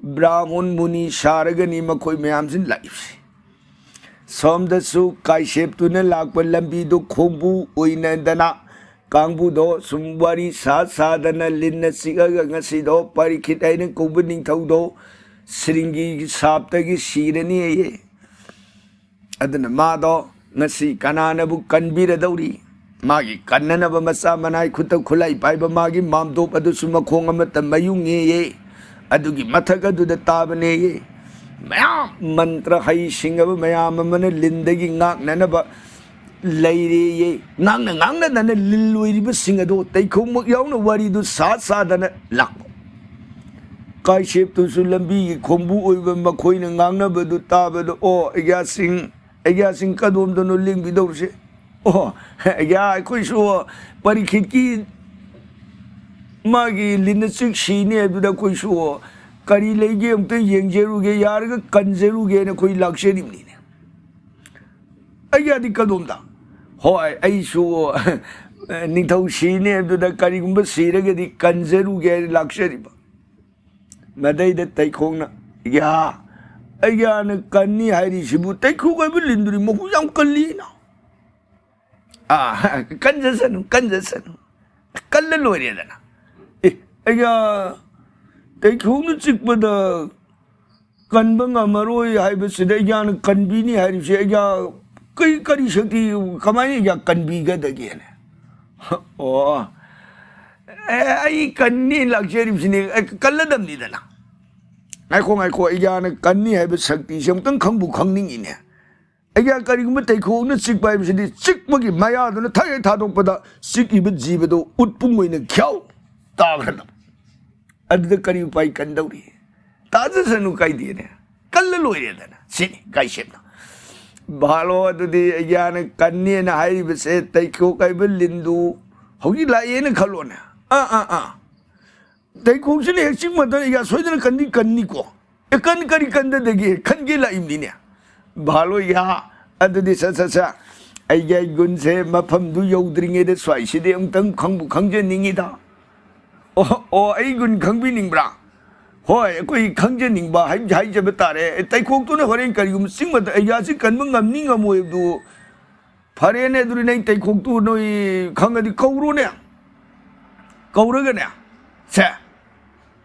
ꯕ꯭ꯔꯥꯍꯃꯟ ꯃꯨꯅꯤ ꯁꯥꯔꯒꯅꯤ ꯃꯈꯣꯏ ꯃꯌꯥꯝꯁꯤꯅ ꯂꯥꯛꯏꯕꯁꯦ꯫ ꯁꯣꯝꯗꯁꯨ ꯀꯥꯏꯁꯦꯞꯇꯨꯅ ꯂꯥꯛꯄ ꯂꯝꯕꯤꯗꯨ ꯈꯣꯡꯕꯨ ꯑꯣꯏꯅꯗꯅ ꯀꯥꯡꯕꯨꯗꯣ ꯁꯨꯝ ꯋꯥꯔꯤ ꯁꯥ ꯁꯥꯗꯅ ꯂꯤꯟꯅ ꯆꯤꯛꯑꯒ ꯉꯁꯤꯗꯣ ꯄꯔꯤꯈꯤꯠ ꯍꯥꯏꯅ ꯀꯧꯕ ꯅꯤꯡꯊꯧꯗꯣ ꯁ꯭ꯔꯤꯡꯒꯤꯒꯤ ꯁꯥꯞꯇꯒꯤ ꯁꯤꯔꯅꯤ ꯍꯥꯏꯌꯦ꯫ ꯑꯗꯨꯅ ꯃꯥꯗꯣ ꯉꯁꯤ ꯀꯅꯥꯅꯕꯨ ꯀꯟꯕꯤꯔꯗꯧꯔꯤ? ꯃꯥꯒꯤ ꯀꯟꯅꯅꯕ ꯃꯆꯥ ꯃꯅꯥꯏ ꯈꯨꯠꯇ ꯈꯨꯠꯂꯥꯏ ꯄꯥꯏꯕ ꯃꯥꯒꯤ ꯃꯥꯝꯗꯣꯞ ꯑꯗꯨꯁꯨ ꯃꯈꯣꯡ ꯑꯃꯠꯇ ꯃꯌꯨꯡꯉꯦꯌꯦ꯫ ꯑꯗꯨꯒꯤ ꯃꯊꯛ ꯑꯗꯨꯗ ꯇꯥꯕꯅꯦꯌꯦ꯫ ꯃꯌꯥꯝ ꯃꯟꯇ꯭ꯔ ꯍꯩ ꯁꯤꯡꯉꯕ ꯃꯌꯥꯝ ꯑꯃꯅ ꯂꯤꯟꯗꯒꯤ ꯉꯥꯛꯅꯅꯕ ꯂꯩꯔꯦꯌꯦ꯫ ꯉꯥꯡꯅ ꯉꯥꯡꯅꯗꯅ ꯂꯤꯜ ꯑꯣꯏꯔꯤꯕꯁꯤꯡ ꯑꯗꯣ ꯇꯩꯈꯣꯡꯃꯛ ꯌꯥꯎꯅ ꯋꯥꯔꯤꯗꯨ ꯁꯥ ꯁꯥꯗꯅ ꯂꯥꯛꯄ꯫ ꯀꯥꯏꯁꯦꯞꯇꯨꯁꯨ ꯂꯝꯕꯤꯒꯤ ꯈꯣꯡꯕꯨ ꯑꯣꯏꯕ ꯃꯈꯣꯏꯅ ꯉꯥꯡꯅꯕꯗꯨ ꯇꯥꯕꯗ, "ꯑꯣ, ꯑꯩꯒ꯭ꯌꯥꯁꯤꯡ, ꯑꯩꯒ꯭ꯌꯥꯁꯤꯡ ꯀꯗꯣꯝꯗꯅꯣ ꯂꯦꯡꯕꯤꯗꯧꯔꯤꯁꯦ? ꯑꯣ, ꯑꯩꯒ꯭ꯌꯥ, ꯑꯩꯈꯣꯏꯁꯨ ꯄꯔꯤꯈꯤꯠꯀꯤ ꯃꯥꯒꯤ ꯂꯤꯟꯅ ꯆꯤꯛ ꯁꯤꯅꯤ ꯍꯥꯏꯕꯗꯨꯗ ꯑꯩꯈꯣꯏꯁꯨ ꯀꯔꯤ ꯂꯩꯒꯦ ꯑꯝꯇ ꯌꯦꯡꯖꯔꯨꯒꯦ, ꯌꯥꯔꯒ ꯀꯟꯖꯔꯨꯒꯦꯅ ꯑꯩꯈꯣꯏ ꯂꯥꯛꯆꯔꯤꯕꯅꯤꯅꯦ꯫ ꯑꯩꯒ꯭ꯌꯥꯗꯤ ꯀꯗꯣꯝꯗ? ꯍꯣꯏ, ꯑꯩꯁꯨ ꯅꯤꯡꯊꯧ ꯁꯤꯅꯤ ꯍꯥꯏꯕꯗꯨꯗ ꯀꯔꯤꯒꯨꯝꯕ ꯁꯤꯔꯒꯗꯤ ꯀꯟꯖꯔꯨꯒꯦ ꯍꯥꯏꯅ ꯂꯥꯛꯆꯔꯤꯕ꯫ ꯃꯗꯩꯗ ꯇꯩꯈꯣꯛꯅ, "ꯌꯥ, ꯑꯩꯒ꯭ꯌꯥꯅ ꯀꯟꯅꯤ ꯍꯥꯏꯔꯤꯁꯤꯕꯨ ꯇꯩꯈꯣꯛ ꯍꯥꯏꯕ ꯂꯤꯟꯗꯨꯗꯤ ꯃꯍꯨ ꯌꯥꯝ ꯀꯜꯂꯤꯅ?" "ꯑꯥ, ꯀꯟꯖꯁꯅꯨ, ꯀꯟꯖꯁꯅꯨ, ꯀꯜꯂ ꯂꯣꯏꯔꯦꯗꯅ꯫ ꯑꯦ, ꯑꯩꯒ꯭ꯌꯥ, ꯇꯩꯈꯣꯛꯅ ꯆꯤꯛꯄꯗ ꯀꯟꯕ ꯉꯝꯃꯔꯣꯏ ꯍꯥꯏꯕꯁꯤꯗ ꯑꯩꯒ꯭ꯌꯥꯅ ꯀꯟꯕꯤꯅꯤ ꯍꯥꯏꯔꯤꯕꯁꯦ ꯑꯩꯒ꯭ꯌꯥ ꯀꯩ, ꯀꯔꯤ ꯁꯛꯇꯤ, ꯀꯃꯥꯏꯅ ꯑꯩꯒ꯭ꯌꯥ ꯀꯟꯕꯤꯒꯗꯒꯦꯅꯦ?" "ꯑꯣ, ꯑꯦ, ꯑꯩ ꯀꯟꯅꯤ ꯂꯥꯛꯆꯔꯤꯕꯁꯤꯅꯦ, ꯑꯦ, ꯀꯜꯂꯗꯝꯅꯤꯗꯅ꯫ ꯉꯥꯏꯈꯣ, ꯉꯥꯏꯈꯣ, ꯑꯩꯒ꯭ꯌꯥꯅ ꯀꯟꯅꯤ ꯍꯥꯏꯕ ꯁꯛꯇꯤꯁꯦ ꯑꯃꯨꯛꯇꯪ ꯈꯪꯕꯨ ꯈꯪꯅꯤꯡꯉꯤꯅꯦ꯫ ꯑꯩꯒ꯭ꯌꯥ ꯀꯔꯤꯒꯨꯝꯕ ꯇꯩꯈꯣꯛꯅ ꯆꯤꯛꯄ ꯍꯥꯏꯕꯁꯤꯗꯤ ꯆꯤꯛꯄꯒꯤ ꯃꯌꯥꯗꯨꯅ ꯊꯛ ꯍꯦꯛ ꯊꯥꯗꯣꯛꯄꯗ ꯆꯤꯛꯏꯕ ꯖꯤꯕꯗꯣ ꯎꯠꯄꯨꯝ ꯑꯣꯏꯅ ꯈ꯭ꯌꯥꯎ ꯇꯥꯈ꯭ꯔꯗꯕ꯫ ꯑꯗꯨꯗ ꯀꯔꯤ ꯎꯄꯥꯏ ꯀꯟꯗꯧꯔꯤ? ꯇꯥꯖꯁꯅꯨ, ꯀꯥꯏꯗꯦꯅꯦ, ꯀꯜꯂ ꯂꯣꯏꯔꯦꯗꯅ꯫ ꯁꯤꯅꯤ ꯀꯥꯏꯁꯦꯞꯅ꯫ ꯚꯥꯂꯣ, ꯑꯗꯨꯗꯤ ꯑꯩꯒ꯭ꯌꯥꯅ ꯀꯟꯅꯦꯅ ꯍꯥꯏꯔꯤꯕꯁꯦ ꯇꯩꯈꯣꯛ ꯍꯥꯏꯕ ꯂꯤꯟꯗꯨ ꯍꯧꯖꯤꯛ ꯂꯥꯛꯑꯦꯅ ꯈꯜꯂꯣꯅꯦ꯫ ꯑꯥ, ꯑꯥ, ꯑꯥ꯫ ꯇꯩꯈꯣꯛꯁꯤꯅ ꯍꯦꯛ ꯆꯤꯡ ꯃꯇꯝꯗ ꯑꯩꯒ꯭ꯌꯥ ꯁꯣꯏꯗꯅ ꯀꯟꯗꯤ ꯀꯟꯅꯤꯀꯣ꯫ ꯑꯦ, ꯀꯟ-, ꯀꯔꯤ ꯀꯟꯗꯗꯒꯦ? ꯈꯟꯒꯦ ꯂꯥꯛꯏꯕꯅꯤꯅꯦ꯫ ꯚꯥꯂꯣ, ꯌꯥ, ꯑꯗꯨꯗꯤ ꯁꯠ ꯁꯠ ꯁꯠ ꯑꯩꯒꯤ ꯒꯨꯟꯁꯦ ꯃꯐꯝꯗꯨ ꯌꯧꯗ꯭ꯔꯤꯉꯩꯗ ꯁ꯭ꯋꯥꯏꯁꯤꯗꯤ ꯑꯃꯨꯛꯇꯪ ꯈꯪꯕꯨ ꯈꯪꯖꯅꯤꯡꯉꯤꯗ꯫ ꯑꯣ, ꯑꯣ, ꯑꯩ ꯒꯨꯟ ꯈꯪꯕꯤꯅꯤꯡꯕ꯭ꯔꯥ? ꯍꯣꯏ, ꯑꯩꯈꯣꯏ ꯈꯪꯖꯅꯤꯡꯕ ꯍꯥꯏ-, ꯍꯥꯏꯖꯕ ꯇꯥꯔꯦ꯫ ꯇꯩꯈꯣꯛꯇꯨꯅ ꯍꯣꯔꯦꯟ ꯀꯔꯤꯒꯨꯝꯕ ꯆꯤꯡ ꯃꯇ-, ꯑꯩꯒ꯭ꯌꯥꯁꯤ ꯀꯟꯕ ꯉꯝꯅꯤ ꯉꯝꯃꯣꯏ ꯍꯥꯏꯕꯗꯨ ꯐꯔꯦꯅꯦ, ꯑꯗꯨꯗꯤ ꯅꯪ ꯇꯩꯈꯣꯛꯇꯨ ꯅꯣꯏ ꯈꯪꯉꯗꯤ ꯀꯧꯔꯣꯅꯦ꯫ ꯀꯧꯔꯒꯅꯦ, ꯁꯦ,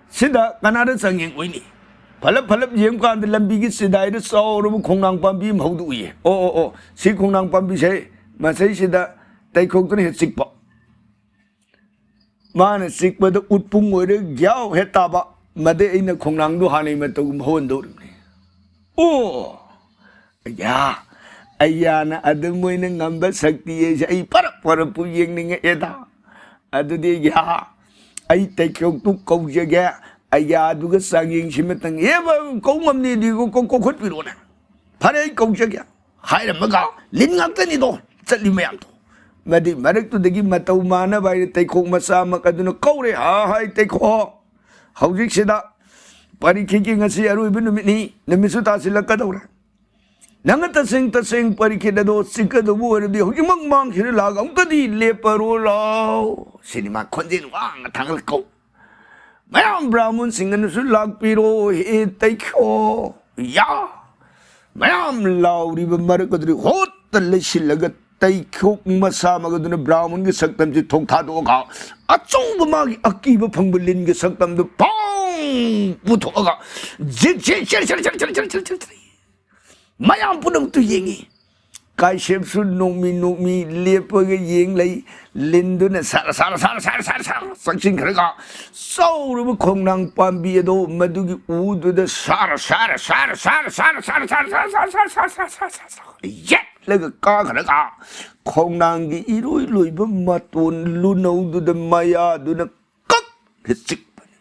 ꯁꯤꯗ ꯀꯅꯥꯗ ꯆꯥꯡꯌꯦꯡ ꯑꯣꯏꯅꯤ? ꯐꯂꯞ ꯐꯂꯞ ꯌꯦꯡꯕ ꯀꯥꯟꯗ ꯂꯝꯕꯤꯒꯤ ꯆꯤꯗꯥꯏꯗ ꯆꯥꯎꯔꯕ ꯈꯣꯡꯅꯥꯡ ꯄꯥꯝꯕꯤ ꯑꯃ ꯍꯧꯗꯣꯛꯏꯌꯦ꯫ ꯑꯣ, ꯑꯣ, ꯑꯣ, ꯁꯤ ꯈꯣꯡꯅꯥꯡ ꯄꯥꯝꯕꯤꯁꯦ ꯃꯁꯤꯁꯤꯗ ꯇꯩꯈꯣꯛꯇꯨꯅ ꯍꯦꯛ ꯆꯤꯛꯄ꯫ ꯃꯥꯅ ꯆꯤꯛꯄꯗ ꯎꯠꯄꯨꯡ ꯑꯣꯏꯔ ꯒ꯭ꯌꯥꯎ ꯍꯦꯛ ꯇꯥꯕ꯫ ꯃꯗꯩ ꯑꯩꯅ ꯈꯣꯡꯅꯥꯡꯗꯣ ꯍꯥꯟꯅꯩ ꯃꯇꯧꯒꯨꯝ ꯍꯧꯍꯟꯗꯧꯔꯤꯕꯅꯤ꯫ ꯑꯣ! ꯑꯌꯥ! ꯑꯌꯥꯅ ꯑꯗꯨꯝ ꯑꯣꯏꯅ ꯉꯝꯕ ꯁꯛꯇꯤ ꯍꯥꯏꯁꯦ ꯑꯩ ꯄꯔꯞ ꯄꯔꯞꯄꯨ ꯌꯦꯡꯅꯤꯡꯉꯛꯑꯦꯗ꯫ ꯑꯗꯨꯗꯤ ꯑꯌꯥ! ꯑꯩ ꯇꯩꯈꯣꯛꯇꯨ ꯀꯧꯖꯒꯦ꯫ ꯑꯌꯥꯗꯨꯒ ꯆꯥꯡꯌꯦꯡꯁꯤꯃꯇꯪ꯫ ꯑꯦ, ꯀꯧ ꯉꯝꯅꯤꯗꯤ ꯀꯧ-, ꯀꯧ-, ꯀꯧꯈꯠꯄꯤꯔꯣꯅꯦ꯫ ꯐꯔꯦ, ꯑꯩ ꯀꯧꯖꯒꯦ꯫ ꯍꯥꯏꯔꯝꯃꯒ ꯂꯤꯟ ꯉꯥꯛꯇꯅꯤꯗꯣ ꯆꯠꯂꯤ ꯃꯌꯥꯝꯗꯣ꯫ ꯃꯗꯤ ꯃꯔꯛꯇꯨꯗꯒꯤ ꯃꯇꯧ ꯃꯥꯟꯅꯕ ꯍꯥꯏꯅ ꯇꯩꯈꯣꯛ ꯃꯆꯥ ꯑꯃ ꯑꯗꯨꯅ ꯀꯧꯔꯦ, "ꯍꯥ, ꯍꯥꯏ ꯇꯩꯈꯣꯛ, ꯍꯧꯖꯤꯛꯁꯤꯗ ꯄꯔꯤꯈꯤꯠꯀꯤ ꯉꯁꯤ ꯑꯔꯣꯏꯕ ꯅꯨꯃꯤꯠꯅꯤ, ꯅꯨꯃꯤꯠꯁꯨ ꯇꯥꯁꯤꯜꯂꯛꯀꯗꯧꯔꯦ꯫ ꯅꯪꯅ ꯇꯁꯦꯡ ꯇꯁꯦꯡ ꯄꯔꯤꯈꯤꯠ ꯑꯗꯣ ꯆꯤꯛꯀꯗꯧꯕ ꯑꯣꯏꯔꯗꯤ ꯍꯧꯖꯤꯛꯃꯛ ꯃꯥꯡꯈꯤꯔ ꯂꯥꯛꯑꯒ ꯑꯃꯨꯛꯇꯗꯤ ꯂꯦꯞꯄꯔꯣ ꯂꯥꯎ"꯫ ꯁꯤꯅꯤ ꯃꯥ ꯈꯣꯟꯖꯦꯜ ꯋꯥꯡꯅ ꯊꯥꯡꯒꯠꯂ ꯀꯧ꯫ ꯃꯌꯥꯝ ꯕ꯭ꯔꯥꯍꯃꯟꯁꯤꯡꯅꯁꯨ "ꯂꯥꯛꯄꯤꯔꯣ ꯍꯦ ꯇꯩꯈꯣꯛ ꯌꯥ"꯫ ꯃꯌꯥꯝ ꯂꯥꯎꯔꯤꯕ ꯃꯔꯛ ꯑꯗꯨꯗ ꯍꯣꯠꯇ ꯂꯩꯁꯤꯜꯂꯒ ꯇꯩꯈꯣꯛ ꯃꯁꯥꯃꯛ ꯑꯗꯨꯅ ꯕ꯭ꯔꯥꯍꯃꯟꯒꯤ ꯁꯛꯇꯝꯁꯤ ꯊꯣꯛ ꯊꯥꯗꯣꯛꯑꯒ ꯑꯆꯧꯕ ꯃꯥꯒꯤ ꯑꯀꯤꯕ ꯐꯪꯕ ꯂꯤꯟꯒꯤ ꯁꯛꯇꯝꯗꯨ ꯄꯥꯡ ꯄꯨꯊꯣꯛꯑꯒ ꯖꯤꯛ ꯖꯤꯛ ꯆꯦꯔ ꯆꯦꯔ ꯆꯦꯔ ꯆꯦꯔ ꯆꯦꯔ ꯆꯦꯔ ꯆꯦꯔ ꯆꯦꯔ ꯃꯌꯥꯝ ꯄꯨꯝꯅꯃꯛꯇꯨ ꯌꯦꯡꯉꯤ꯫ ꯀꯥꯏꯁꯦꯞꯁꯨ ꯅꯣꯡꯃꯤ ꯅꯣꯡꯃꯤ ꯂꯦꯞꯄꯒ ꯌꯦꯡ ꯂꯩ꯫ ꯂꯤꯟꯗꯨꯅ ꯁꯥꯔ ꯁꯥꯔ ꯁꯥꯔ ꯁꯥꯔ ꯁꯥꯔ ꯁꯥꯔ ꯆꯪꯁꯤꯟꯈ꯭ꯔꯒ ꯆꯥꯎꯔꯕ ꯈꯣꯡꯅꯥꯡ ꯄꯥꯝꯕꯤ ꯑꯗꯣ ꯃꯗꯨꯒꯤ ꯎꯗꯨꯗ ꯁꯥꯔ ꯁꯥꯔ ꯁꯥꯔ ꯁꯥꯔ ꯁꯥꯔ ꯁꯥꯔ ꯁꯥꯔ ꯁꯥꯔ ꯁꯥꯔ ꯁꯥꯔ ꯁꯥꯔ ꯁꯥꯔ ꯌꯦꯠꯂꯒ ꯀꯥꯈ꯭ꯔꯒ ꯈꯣꯡꯅꯥꯡꯒꯤ ꯏꯔꯣꯏ ꯂꯣꯏꯕ ꯃꯇꯣꯟ ꯂꯨꯅꯧꯗꯨꯗ ꯃꯌꯥꯗꯨꯅ ꯀꯛ ꯆꯤꯛꯄꯅꯤ꯫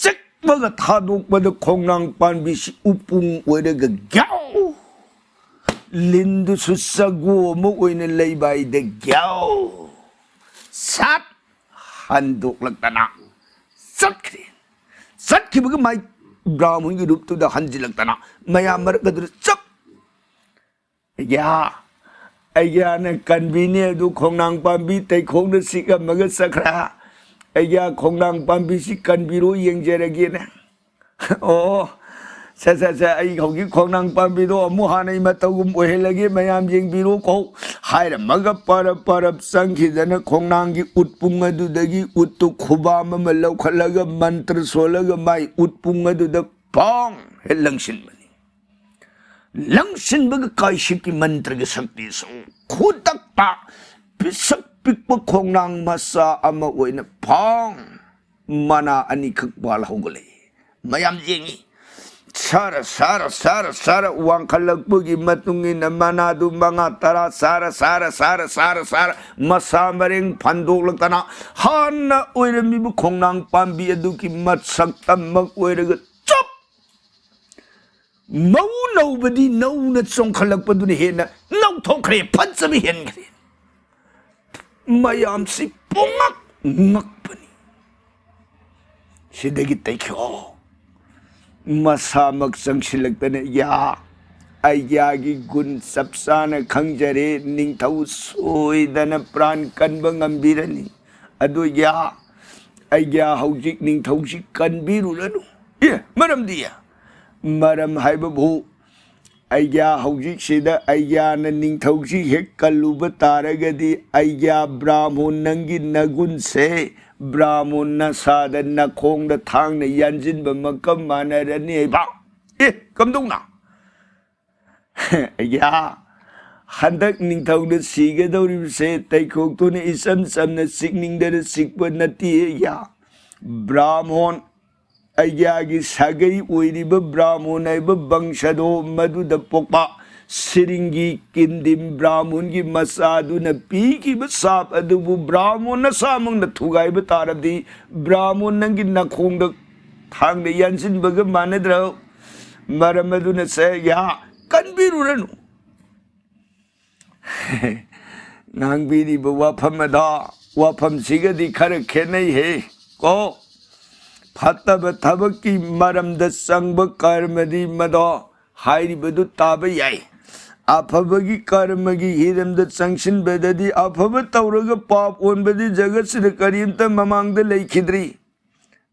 ꯆꯤꯛꯄꯒ ꯊꯥꯗꯣꯛꯄꯗ ꯈꯣꯡꯅꯥꯡ ꯄꯥꯟꯕꯤꯁꯤ ꯎꯄꯨꯡ ꯑꯣꯏꯔꯒ ꯒ꯭ꯌꯥꯎ! ꯂꯤꯟꯗꯨꯁꯨ ꯆꯒꯨ ꯑꯃ ꯑꯣꯏꯅ ꯂꯩꯕꯥꯏꯗ ꯒ꯭ꯌꯥꯎ! ꯁꯠ! ꯍꯟꯗꯣꯛꯂꯛꯇꯅ ꯆꯠꯈ꯭ꯔꯦ꯫ ꯆꯠꯈꯤꯕꯒ ꯃꯥꯏ ꯕ꯭ꯔꯥꯍꯃꯟꯒꯤ ꯔꯨꯞꯇꯨꯗ ꯍꯟꯖꯤꯜꯂꯛꯇꯅ ꯃꯌꯥꯝ ꯃꯔꯛ ꯑꯗꯨꯗ ꯆꯞ ꯑꯩꯒ꯭ꯌꯥ, ꯑꯩꯒ꯭ꯌꯥꯅ ꯀꯟꯕꯤꯅꯤ ꯑꯗꯨ ꯈꯣꯡꯅꯥꯡ ꯄꯥꯝꯕꯤ ꯇꯩꯈꯣꯡꯅ ꯆꯤꯛꯑꯝꯃꯒ ꯆꯠꯈ꯭ꯔꯦ꯫ ꯑꯩꯒ꯭ꯌꯥ, ꯈꯣꯡꯅꯥꯡ ꯄꯥꯝꯕꯤꯁꯤ ꯀꯟꯕꯤꯔꯣ ꯌꯦꯡꯖꯔꯒꯦꯅꯦ꯫ ꯑꯣ, ꯁꯦ, ꯁꯦ, ꯁꯦ, ꯑꯩ ꯍꯧꯖꯤꯛ ꯈꯣꯡꯅꯥꯡ ꯄꯥꯝꯕꯤꯗꯣ ꯑꯃꯨꯛ ꯍꯥꯟꯅꯩ ꯃꯇꯧꯒꯨꯝ ꯑꯣꯏꯍꯜꯂꯒꯦ, ꯃꯌꯥꯝ ꯌꯦꯡꯕꯤꯔꯣ ꯀꯣ꯫ ꯍꯥꯏꯔꯝꯃꯒ ꯄꯔꯞ ꯄꯔꯞ ꯆꯪꯈꯤꯗꯅ ꯈꯣꯡꯅꯥꯡꯒꯤ ꯎꯠꯄꯨꯡ ꯑꯗꯨꯗꯒꯤ ꯎꯠꯇꯨ ꯈꯨꯕꯥꯝ ꯑꯃ ꯂꯧꯈꯠꯂꯒ ꯃꯟꯇ꯭ꯔ ꯁꯣꯜꯂꯒ ꯃꯥꯏ ꯎꯠꯄꯨꯡ ꯑꯗꯨꯗ ꯄꯥꯡ ꯍꯦꯛ ꯂꯪꯁꯤꯟꯕꯅꯤ꯫ ꯂꯪꯁꯤꯟꯕꯒ ꯀꯥꯏꯁꯤꯛꯀꯤ ꯃꯟꯇ꯭ꯔꯒꯤ ꯁꯛꯇꯤꯁꯨ ꯈꯨꯗꯛꯇ ꯄꯤꯁꯛ ꯄꯤꯛꯄ ꯈꯣꯡꯅꯥꯡ ꯃꯆꯥ ꯑꯃ ꯑꯣꯏꯅ ꯐꯥꯡ ꯃꯅꯥ ꯑꯅꯤꯈꯛ ꯄꯥꯜ ꯍꯧꯒꯠꯂꯛꯏ꯫ ꯃꯌꯥꯝ ꯌꯦꯡꯉꯤ꯫ ꯁꯥꯔ, ꯁꯥꯔ, ꯁꯥꯔ, ꯁꯥꯔ ꯋꯥꯡꯈꯠꯂꯛꯄꯒꯤ ꯃꯇꯨꯡ ꯏꯟꯅ ꯃꯅꯥꯗꯨ ꯃꯉꯥ, ꯇꯔꯥ ꯁꯥꯔ, ꯁꯥꯔ, ꯁꯥꯔ, ꯁꯥꯔ, ꯁꯥꯔ ꯃꯁꯥ ꯃꯔꯦꯡ ꯐꯟꯗꯣꯛꯂꯛꯇꯅ ꯍꯥꯟꯅ ꯑꯣꯏꯔꯝꯃꯤꯕ ꯈꯣꯡꯅꯥꯡ ꯄꯥꯝꯕꯤ ꯑꯗꯨꯒꯤ ꯃꯁꯛꯇꯃꯛ ꯑꯣꯏꯔꯒ ꯆꯞ ꯃꯧ ꯅꯧꯕꯗꯤ ꯅꯧꯅ ꯆꯣꯡꯈꯠꯂꯛꯄꯗꯨꯅ ꯍꯦꯟꯅ ꯅꯧꯊꯣꯛꯈ꯭ꯔꯦ, ꯐꯖꯕ ꯍꯦꯟꯈ꯭ꯔꯦ꯫ ꯃꯌꯥꯝꯁꯤ ꯄꯨꯡꯉꯛ ꯉꯛꯄꯅꯤ꯫ ꯁꯤꯗꯒꯤ ꯇꯩꯈ꯭ꯌꯣ꯫ ꯃꯁꯥꯃꯛ ꯆꯪꯁꯤꯜꯂꯛꯇꯅ, "ꯌꯥ, ꯑꯩꯒ꯭ꯌꯥꯒꯤ ꯒꯨꯟ ꯆꯞ ꯆꯥꯅ ꯈꯪꯖꯔꯦ, ꯅꯤꯡꯊꯧ ꯁꯣꯏꯗꯅ ꯄ꯭ꯔꯥꯟ ꯀꯟꯕ ꯉꯝꯕꯤꯔꯅꯤ꯫ ꯑꯗꯨ ꯌꯥ, ꯑꯩꯒ꯭ꯌꯥ ꯍꯧꯖꯤꯛ ꯅꯤꯡꯊꯧꯁꯤ ꯀꯟꯕꯤꯔꯨꯔꯅꯨ"꯫ ꯑꯦ, ꯃꯔꯝꯗꯤ? ꯃꯔꯝ ꯍꯥꯏꯕꯕꯨ, ꯑꯩꯒ꯭ꯌꯥ ꯍꯧꯖꯤꯛꯁꯤꯗ ꯑꯩꯒ꯭ꯌꯥꯅ ꯅꯤꯡꯊꯧꯁꯤ ꯍꯦꯛ ꯀꯜꯂꯨꯕ ꯇꯥꯔꯒꯗꯤ, ꯑꯩꯒ꯭ꯌꯥ ꯕ꯭ꯔꯥꯍꯃꯣꯟ ꯅꯪꯒꯤ ꯅꯒꯨꯟꯁꯦ, ꯕ꯭ꯔꯥꯍꯃꯣꯟ ꯅꯁꯥꯗ ꯅꯈꯣꯡꯗ ꯊꯥꯡꯅ ꯌꯥꯟꯁꯤꯟꯕ ꯃꯀꯝ ꯃꯥꯟꯅꯔꯅꯤ ꯍꯥꯏꯕ꯫ ꯑꯦ, ꯀꯝꯗꯧꯅ? ꯑꯩꯒ꯭ꯌꯥ, ꯍꯟꯗꯛ ꯅꯤꯡꯊꯧꯅ ꯁꯤꯒꯗꯧꯔꯤꯕꯁꯦ ꯇꯩꯈꯣꯛꯇꯨꯅ ꯏꯆꯝ ꯆꯝꯅ ꯆꯤꯛꯅꯤꯡꯗꯅ ꯆꯤꯛꯄ ꯅꯠꯇꯦ, ꯑꯩꯒ꯭ꯌꯥ꯫ ꯕ꯭ꯔꯥꯍꯃꯣꯟ, ꯑꯩꯒ꯭ꯌꯥꯒꯤ ꯁꯥꯒꯩ ꯑꯣꯏꯔꯤꯕ ꯕ꯭ꯔꯥꯍꯃꯣꯟ ꯍꯥꯏꯕ ꯕꯪꯁꯗꯣ ꯃꯗꯨꯗ ꯄꯣꯛꯄ ꯁꯤꯔꯤꯡꯒꯤ ꯀꯤꯟꯗꯤꯝ ꯕ꯭ꯔꯥꯍꯃꯣꯟꯒꯤ ꯃꯆꯥꯗꯨꯅ ꯄꯤꯈꯤꯕ ꯁꯥꯞ ꯑꯗꯨꯕꯨ ꯕ꯭ꯔꯥꯍꯃꯣꯟ ꯅꯁꯥꯃꯛꯅ ꯊꯨꯒꯥꯏꯕ ꯇꯥꯔꯕꯗꯤ, ꯕ꯭ꯔꯥꯍꯃꯣꯟ ꯅꯪꯒꯤ ꯅꯈꯣꯡꯗ ꯊꯥꯡꯅ ꯌꯥꯟꯁꯤꯟꯕꯒ ꯃꯥꯟꯅꯗ꯭ꯔꯣ? ꯃꯔꯝ ꯑꯗꯨꯅ ꯁꯦ, ꯌꯥ, ꯀꯟꯕꯤꯔꯨꯔꯅꯨ꯫ ꯉꯥꯡꯕꯤꯔꯤꯕ ꯋꯥꯐꯝ ꯑꯗꯣ, ꯋꯥꯐꯝꯁꯤꯒꯗꯤ ꯈꯔ ꯈꯦꯠꯅꯩꯍꯦ꯫ ꯀꯣ, ꯐꯠꯇꯕ ꯊꯕꯛꯀꯤ ꯃꯔꯝꯗ ꯆꯪꯕ ꯀꯔꯃꯗꯤ ꯃꯗꯣ ꯍꯥꯏꯔꯤꯕꯗꯨ ꯇꯥꯕ ꯌꯥꯏ꯫ ꯑꯐꯕꯒꯤ ꯀꯔꯃꯒꯤ ꯍꯤꯔꯝꯗ ꯆꯪꯁꯤꯟꯕꯗꯗꯤ, ꯑꯐꯕ ꯇꯧꯔꯒ ꯄꯥꯞ ꯑꯣꯟꯕꯗꯤ ꯖꯒꯠꯁꯤꯗ ꯀꯔꯤꯝꯇ ꯃꯃꯥꯡꯗ ꯂꯩꯈꯤꯗ꯭ꯔꯤ꯫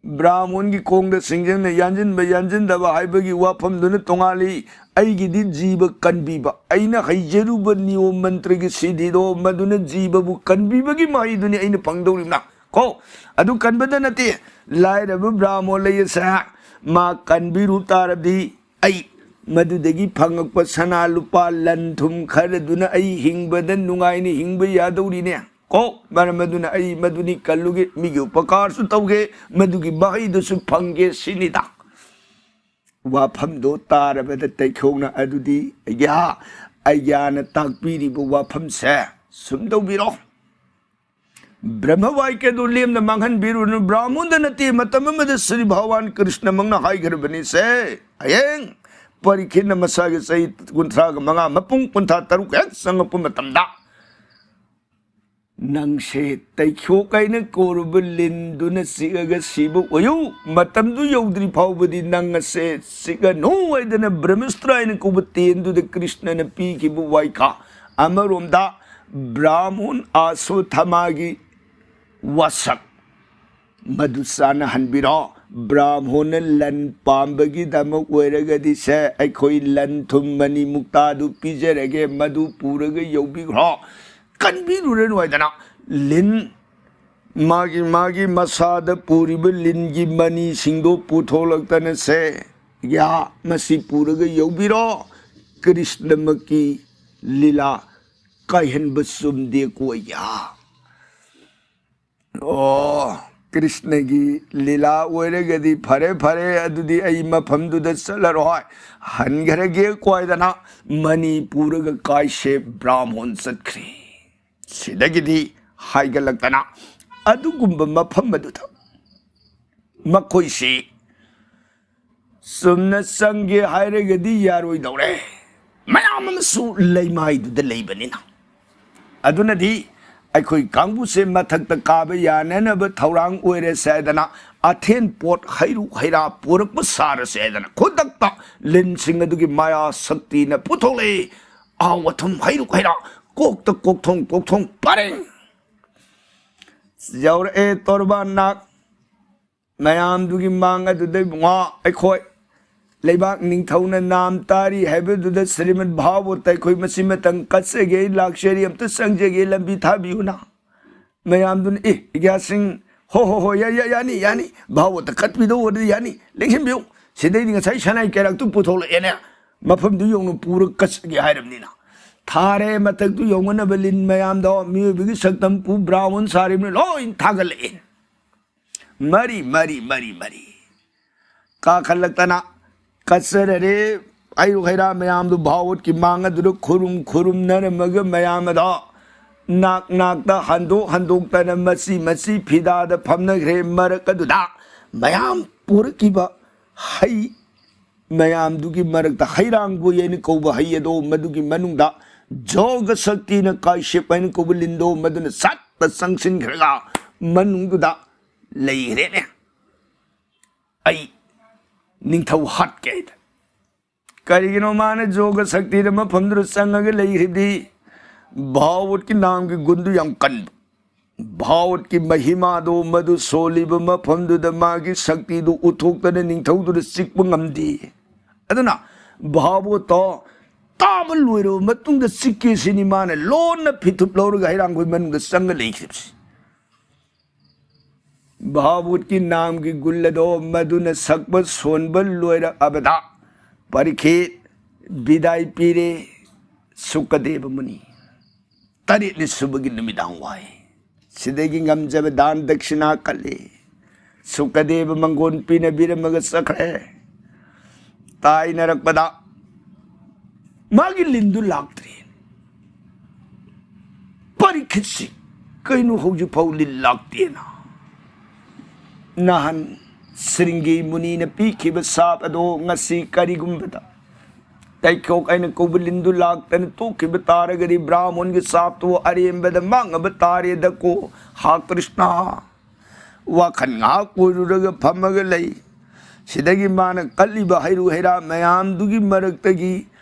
ꯕ꯭ꯔꯥꯍꯃꯣꯟꯒꯤ ꯈꯣꯡꯗ ꯁꯤꯡꯖꯪꯅ ꯌꯥꯟꯁꯤꯟꯕ ꯌꯥꯟꯁꯤꯟꯗꯕ ꯍꯥꯏꯕꯒꯤ ꯋꯥꯐꯝꯗꯨꯅ ꯇꯣꯉꯥꯜꯂꯤ꯫ ꯑꯩꯒꯤꯗꯤ ꯖꯤꯕ ꯀꯟꯕꯤꯕ, ꯑꯩꯅ ꯍꯩꯖꯔꯨꯕ ꯅꯤꯌꯣꯝ ꯃꯟꯇ꯭ꯔꯒꯤ ꯁꯤꯗꯤꯗꯣ, ꯃꯗꯨꯅ ꯖꯤꯕꯕꯨ ꯀꯟꯕꯤꯕꯒꯤ ꯃꯍꯩꯗꯨꯅꯤ ꯑꯩꯅ ꯐꯪꯗꯧꯔꯤꯕꯅ꯫ ꯀꯣ, ꯑꯗꯨ ꯀꯟꯕꯗ ꯅꯠꯇꯦ, ꯂꯥꯏꯔꯕ ꯕ꯭ꯔꯥꯍꯃꯣꯟ ꯂꯩ ꯑꯁꯦ ꯃꯥ ꯀꯟꯕꯤꯔꯨ ꯇꯥꯔꯕꯗꯤ, ꯑꯩ ꯃꯗꯨꯗꯒꯤ ꯐꯪꯉꯛꯄ ꯁꯅꯥ ꯂꯨꯄꯥ ꯂꯟ ꯊꯨꯝ ꯈꯔꯗꯨꯅ ꯑꯩ ꯍꯤꯡꯕꯗ ꯅꯨꯡꯉꯥꯏꯅ ꯍꯤꯡꯕ ꯌꯥꯗꯧꯔꯤꯅꯦ꯫ ꯀꯣ, ꯃꯔꯝ ꯑꯗꯨꯅ ꯑꯩ ꯃꯗꯨꯅꯤ ꯀꯜꯂꯨꯒꯦ, ꯃꯤꯒꯤ ꯎꯄꯀꯥꯔꯁꯨ ꯇꯧꯒꯦ, ꯃꯗꯨꯒꯤ ꯃꯍꯩꯗꯨꯁꯨ ꯐꯪꯒꯦ ꯁꯤꯅꯤꯗ꯫ ꯋꯥꯐꯝꯗꯣ ꯇꯥꯔꯕꯗ ꯇꯩꯈꯣꯛꯅ ꯑꯗꯨꯗꯤ, "ꯑꯩꯒ꯭ꯌꯥ, ꯑꯩꯒ꯭ꯌꯥꯅ ꯇꯥꯛꯄꯤꯔꯤꯕ ꯋꯥꯐꯝꯁꯦ ꯁꯨꯝ ꯇꯧꯕꯤꯔꯣ꯫ ꯕ꯭ꯔꯍ꯭ꯃ ꯋꯥꯏꯀ꯭ꯌꯗꯨ ꯂꯦꯝꯅ ꯃꯥꯡꯍꯟꯕꯤꯔꯨꯅꯨ꯫ ꯕ꯭ꯔꯥꯍꯃꯣꯟꯗ ꯅꯠꯇꯦ, ꯃꯇꯝ ꯑꯃꯗ ꯁ꯭ꯔꯤ ꯚꯒꯋꯥꯟ ꯀ꯭ꯔꯤꯁꯅꯃꯛꯅ ꯍꯥꯏꯈ꯭ꯔꯕꯅꯤ ꯁꯦ꯫ ꯍꯌꯦꯡ ꯄꯔꯤꯈꯤꯠꯅ ꯃꯁꯥꯒꯤ ꯆꯍꯤ ꯀꯨꯟꯊ꯭ꯔꯥꯒ ꯃꯉꯥ, ꯃꯄꯨꯡ ꯀꯨꯟꯊ꯭ꯔꯥ ꯇꯔꯨꯛ ꯍꯦꯛ ꯆꯪꯉꯛꯄ ꯃꯇꯝꯗ, "ꯅꯪꯁꯦ ꯇꯩꯈꯣꯛ ꯍꯥꯏꯅ ꯀꯧꯔꯕ ꯂꯤꯟꯗꯨꯅ ꯆꯤꯛꯑꯒ ꯁꯤꯕ ꯑꯣꯏꯌꯨ꯫ ꯃꯇꯝꯗꯨ ꯌꯧꯗ꯭ꯔꯤ ꯐꯥꯎꯕꯗꯤ ꯅꯪ ꯑꯁꯦ ꯆꯤꯛꯑꯅꯨ" ꯍꯥꯏꯗꯅ ꯕ꯭ꯔꯍꯃꯁꯇ꯭ꯔ ꯍꯥꯏꯅ ꯀꯧꯕ ꯇꯦꯟꯗꯨꯗ ꯀ꯭ꯔꯤꯁꯅꯅ ꯄꯤꯈꯤꯕ ꯋꯥꯏꯈꯥ꯫ ꯑꯃꯔꯣꯝꯗ ꯕ꯭ꯔꯥꯍꯃꯣꯟ ꯑꯁꯣꯊꯃꯥꯒꯤ ꯋꯥꯁꯛ ꯃꯗꯨ ꯆꯥꯅꯍꯟꯕꯤꯔꯣ꯫ ꯕ꯭ꯔꯥꯍꯃꯣꯟꯅ ꯂꯟ ꯄꯥꯝꯕꯒꯤꯗꯃꯛ ꯑꯣꯏꯔꯒꯗꯤ ꯁꯦ, ꯑꯩꯈꯣꯏ ꯂꯟ ꯊꯨꯝ ꯃꯅꯤ ꯃꯨꯛꯇꯥꯗꯨ ꯄꯤꯖꯔꯒꯦ, ꯃꯗꯨ ꯄꯨꯔꯒ ꯌꯧꯕꯤꯈ꯭ꯔꯣ꯫ ꯀꯟꯕꯤꯔꯨꯔꯅꯨ ꯍꯥꯏꯗꯅ ꯂꯤꯟ ꯃꯥꯒꯤ, ꯃꯥꯒꯤ ꯃꯁꯥꯗ ꯄꯨꯔꯤꯕ ꯂꯤꯟꯒꯤ ꯃꯅꯤꯁꯤꯡꯗꯣ ꯄꯨꯊꯣꯛꯂꯛꯇꯅ ꯁꯦ, "ꯌꯥ, ꯃꯁꯤ ꯄꯨꯔꯒ ꯌꯧꯕꯤꯔꯣ, ꯀ꯭ꯔꯤꯁꯅꯃꯛꯀꯤ ꯂꯤꯂꯥ ꯀꯥꯏꯍꯟꯕ ꯆꯨꯝꯗꯦꯀꯣ, ꯌꯥ꯫ ꯑꯣ, ꯀ꯭ꯔꯤꯁꯅꯒꯤ ꯂꯤꯂꯥ ꯑꯣꯏꯔꯒꯗꯤ ꯐꯔꯦ, ꯐꯔꯦ, ꯑꯗꯨꯗꯤ ꯑꯩ ꯃꯐꯝꯗꯨꯗ ꯆꯠꯂꯔꯣꯏ, ꯍꯟꯈ꯭ꯔꯒꯦꯀꯣ" ꯍꯥꯏꯗꯅ ꯃꯅꯤ ꯄꯨꯔꯒ ꯀꯥꯏꯁꯦ ꯕ꯭ꯔꯥꯍꯃꯣꯟ ꯆꯠꯈ꯭ꯔꯦ꯫ ꯁꯤꯗꯒꯤꯗꯤ ꯍꯥꯏꯒꯠꯂꯛꯇꯅ ꯑꯗꯨꯒꯨꯝꯕ ꯃꯐꯝ ꯑꯗꯨꯗ ꯃꯈꯣꯏꯁꯤ ꯆꯨꯝꯅ ꯆꯪꯒꯦ ꯍꯥꯏꯔꯒꯗꯤ ꯌꯥꯔꯣꯏꯗꯧꯔꯦ, ꯃꯌꯥꯝ ꯑꯃꯁꯨ ꯂꯩꯃꯥꯏꯗꯨꯗ ꯂꯩꯕꯅꯤꯅ꯫ ꯑꯗꯨꯅꯗꯤ ꯑꯩꯈꯣꯏ ꯀꯥꯡꯕꯨꯁꯦ ꯃꯊꯛꯇ ꯀꯥꯕ ꯌꯥꯅꯅꯕ ꯊꯧꯔꯥꯡ ꯑꯣꯏꯔꯁꯦ ꯍꯥꯏꯗꯅ, ꯑꯊꯦꯟ ꯄꯣꯠ, ꯍꯩꯔꯨꯛ ꯍꯩꯔꯥ ꯄꯨꯔꯛꯄ ꯁꯥꯔꯁꯦ ꯍꯥꯏꯗꯅ, ꯈꯨꯗꯛꯇ ꯂꯤꯟꯁꯤꯡ ꯑꯗꯨꯒꯤ ꯃꯥꯌꯥ ꯁꯛꯇꯤꯅ ꯄꯨꯊꯣꯛꯂꯛꯏ꯫ ꯑꯍꯥꯎ ꯑꯊꯨꯝ, ꯍꯩꯔꯨꯛ ꯍꯩꯔꯥ, ꯀꯣꯛꯇ ꯀꯣꯛꯊꯣꯡ, ꯀꯣꯛꯊꯣꯡ ꯄꯔꯦꯡ꯫ ꯌꯧꯔꯛꯑꯦ ꯇꯣꯔꯕꯥꯟ ꯅꯥꯛ꯫ ꯃꯌꯥꯝꯗꯨꯒꯤ ꯃꯥꯡ ꯑꯗꯨꯗ ꯏꯕꯨꯡꯉꯣ, ꯑꯩꯈꯣꯏ ꯂꯩꯕꯥꯛ ꯅꯤꯡꯊꯧꯅ ꯅꯥꯝ ꯇꯥꯔꯤ ꯍꯥꯏꯕꯗꯨꯗ ꯁ꯭ꯔꯤꯃꯗ ꯚꯥꯒꯕꯇ ꯑꯩꯈꯣꯏ ꯃꯁꯤ ꯃꯇꯪ ꯀꯠꯆꯒꯦ, ꯑꯩ ꯂꯥꯛꯆꯔꯤ, ꯑꯝꯇ ꯆꯪꯖꯒꯦ, ꯂꯝꯕꯤ ꯊꯥꯕꯤꯌꯨꯅ꯫ ꯃꯌꯥꯝꯗꯨꯅ, "ꯑꯦ, ꯏꯒ꯭ꯌꯥꯁꯤꯡ, ꯍꯣ, ꯍꯣ, ꯍꯣ, ꯌꯥ-, ꯌꯥ-, ꯌꯥꯅꯤ, ꯌꯥꯅꯤ, ꯚꯥꯒꯕꯇ ꯀꯠꯄꯤꯗꯧ ꯑꯣꯏꯔꯗꯤ ꯌꯥꯅꯤ, ꯂꯦꯡꯁꯤꯟꯕꯤꯌꯨ꯫ ꯁꯤꯗꯩꯗꯤ ꯉꯁꯥꯏ ꯁꯅꯥꯏ ꯀꯩꯔꯥꯛꯇꯨ ꯄꯨꯊꯣꯛꯂꯛꯑꯦꯅꯦ, ꯃꯐꯝꯗꯨ ꯌꯧꯅ ꯄꯨꯔ ꯀꯠꯆꯒꯦ" ꯍꯥꯏꯔꯕꯅꯤꯅ꯫ ꯊꯥꯔꯦ ꯃꯊꯛꯇꯨ ꯌꯧꯅꯅꯕ ꯂꯤꯟ ꯃꯌꯥꯝꯗꯣ, ꯃꯤꯑꯣꯏꯕꯒꯤ ꯁꯛꯇꯝ ꯄꯨ ꯕ꯭ꯔꯥꯍꯃꯟ ꯁꯥꯔꯤꯕꯅꯤ, ꯂꯣꯏ ꯊꯥꯒꯠꯂꯛꯑꯦ꯫ ꯃꯔꯤ, ꯃꯔꯤ, ꯃꯔꯤ, ꯃꯔꯤ꯫ ꯀꯥꯈꯠꯂꯛꯇꯅ ꯀꯠꯆꯔꯔꯦ꯫ ꯍꯩꯔꯨꯛ ꯍꯩꯔꯥ ꯃꯌꯥꯝꯗꯨ ꯚꯥꯒꯕꯇꯀꯤ ꯃꯥꯡ ꯑꯗꯨꯗ ꯈꯨꯔꯨꯝ ꯈꯨꯔꯨꯝꯅꯔꯝꯃꯒ ꯃꯌꯥꯝ ꯑꯗꯣ ꯅꯥꯛ ꯅꯥꯛꯇ ꯍꯟꯗꯣꯛ ꯍꯟꯗꯣꯛꯇꯅ ꯃꯆꯤ ꯃꯆꯤ ꯐꯤꯗꯥꯗ ꯐꯝꯅꯈ꯭ꯔꯦ꯫ ꯃꯔꯛ ꯑꯗꯨꯗ ꯃꯌꯥꯝ ꯄꯨꯔꯛꯈꯤꯕ ꯍꯩ ꯃꯌꯥꯝꯗꯨꯒꯤ ꯃꯔꯛꯇ ꯍꯩꯔꯥꯡꯒꯣꯏ ꯍꯥꯏꯅ ꯀꯧꯕ ꯍꯩ ꯑꯗꯣ, ꯃꯗꯨꯒꯤ ꯃꯅꯨꯡꯗ ꯖꯣꯒ ꯁꯛꯇꯤꯅ ꯀꯥꯏꯁꯦꯞ ꯍꯥꯏꯅ ꯀꯧꯕ ꯂꯤꯟꯗꯣ, ꯃꯗꯨꯅ ꯁꯠꯇ ꯆꯪꯁꯤꯟꯈ꯭ꯔꯒ ꯃꯅꯨꯡꯗꯨꯗ ꯂꯩꯈ꯭ꯔꯦꯅꯦ꯫ ꯑꯩ ꯅꯤꯡꯊꯧ ꯍꯥꯠꯀꯦ ꯍꯥꯏꯗ꯫ ꯀꯔꯤꯒꯤꯅꯣ ꯃꯥꯅ ꯖꯣꯒ ꯁꯛꯇꯤꯗ ꯃꯐꯝꯗꯨꯗ ꯆꯪꯉꯒ ꯂꯩꯈ꯭ꯔꯤꯕꯗꯤ? ꯚꯥꯒꯋꯠꯀꯤ ꯅꯥꯝꯒꯤ ꯒꯨꯟꯗꯨ ꯌꯥꯝ ꯀꯟꯕ꯫ ꯚꯥꯒꯋꯠꯀꯤ ꯃꯍꯤꯃꯥꯗꯨ ꯃꯗꯨ ꯁꯣꯜꯂꯤꯕ ꯃꯐꯝꯗꯨꯗ ꯃꯥꯒꯤ ꯁꯛꯇꯤꯗꯨ ꯎꯠꯊꯣꯛꯇꯅ ꯅꯤꯡꯊꯧꯗꯨꯗ ꯆꯤꯛꯄ ꯉꯝꯗꯦ꯫ ꯑꯗꯨꯅ ꯚꯥꯒꯋꯠꯇꯣ ꯇꯥꯕ ꯂꯣꯏꯔꯕ ꯃꯇꯨꯡꯗ ꯆꯤꯛꯀꯦ ꯁꯤꯅꯤ ꯃꯥꯅ ꯂꯣꯟꯅ ꯐꯤꯊꯨꯞ ꯂꯧꯔꯒ ꯍꯩꯔꯥꯡꯒꯣꯏ ꯃꯅꯨꯡꯗ ꯆꯪꯉ ꯂꯩꯈꯤꯕꯁꯤ꯫ ꯚꯥꯒꯋꯠꯀꯤ ꯅꯥꯝꯒꯤ ꯒꯨꯜ ꯑꯗꯣ ꯃꯗꯨꯅ ꯁꯛꯄ ꯁꯣꯟꯕ ꯂꯣꯏꯔꯛꯑꯕꯗ ꯄꯔꯤꯈꯤꯠ ꯕꯤꯗꯥꯏ ꯄꯤꯔꯦ꯫ ꯁꯨꯀꯗꯦꯕ ꯃꯨꯅꯤ ꯇꯔꯦꯠꯅꯤ ꯁꯨꯕꯒꯤ ꯅꯨꯃꯤꯗꯥꯡ ꯋꯥꯏ꯫ ꯁꯤꯗꯒꯤ ꯉꯝꯖꯕ ꯗꯥꯟ ꯗꯛꯁꯤꯅꯥ ꯀꯠꯂꯤ꯫ ꯁꯨꯀꯗꯦꯕ ꯃꯪꯒꯣꯟ ꯄꯤꯅꯕꯤꯔꯝꯃꯒ ꯆꯠꯈ꯭ꯔꯦ꯫ ꯇꯥꯏꯅꯔꯛꯄꯗ ꯃꯥꯒꯤ ꯂꯤꯟꯗꯨ ꯂꯥꯛꯇ꯭ꯔꯦ꯫ ꯄꯔꯤꯈꯤꯠꯁꯤ ꯀꯩꯅꯣ ꯍꯧꯖꯤꯛꯐꯥꯎ ꯂꯤꯟ ꯂꯥꯛꯇꯦꯅ? ꯅꯍꯥꯟ ꯁ꯭ꯔꯤꯡꯒꯤ ꯃꯨꯅꯤꯅ ꯄꯤꯈꯤꯕ ꯁꯥꯞ ꯑꯗꯣ ꯉꯁꯤ ꯀꯔꯤꯒꯨꯝꯕꯗ ꯇꯩꯈꯣꯛ ꯑꯩꯅ ꯀꯧꯕ ꯂꯤꯟꯗꯨ ꯂꯥꯛꯇꯅ ꯇꯣꯛꯈꯤꯕ ꯇꯥꯔꯒꯗꯤ ꯕ꯭ꯔꯥꯍꯃꯣꯟꯒꯤ ꯁꯥꯞꯇꯨ ꯑꯔꯦꯝꯕꯗ ꯃꯥꯡꯉꯕ ꯇꯥꯔꯦꯗꯀꯣ꯫ ꯍꯥ ꯀ꯭ꯔꯤꯁꯅ꯫ ꯋꯥꯈꯜ ꯉꯥꯏꯍꯥꯛ ꯑꯣꯏꯔꯨꯔꯒ ꯐꯝꯃꯒ ꯂꯩ꯫ ꯁꯤꯗꯒꯤ ꯃꯥꯅ ꯀꯠꯂꯤꯕ ꯍꯩꯔꯨ ꯍꯩꯔꯥ ꯃꯌꯥꯝꯗꯨꯒꯤ ꯃꯔꯛꯇꯒꯤ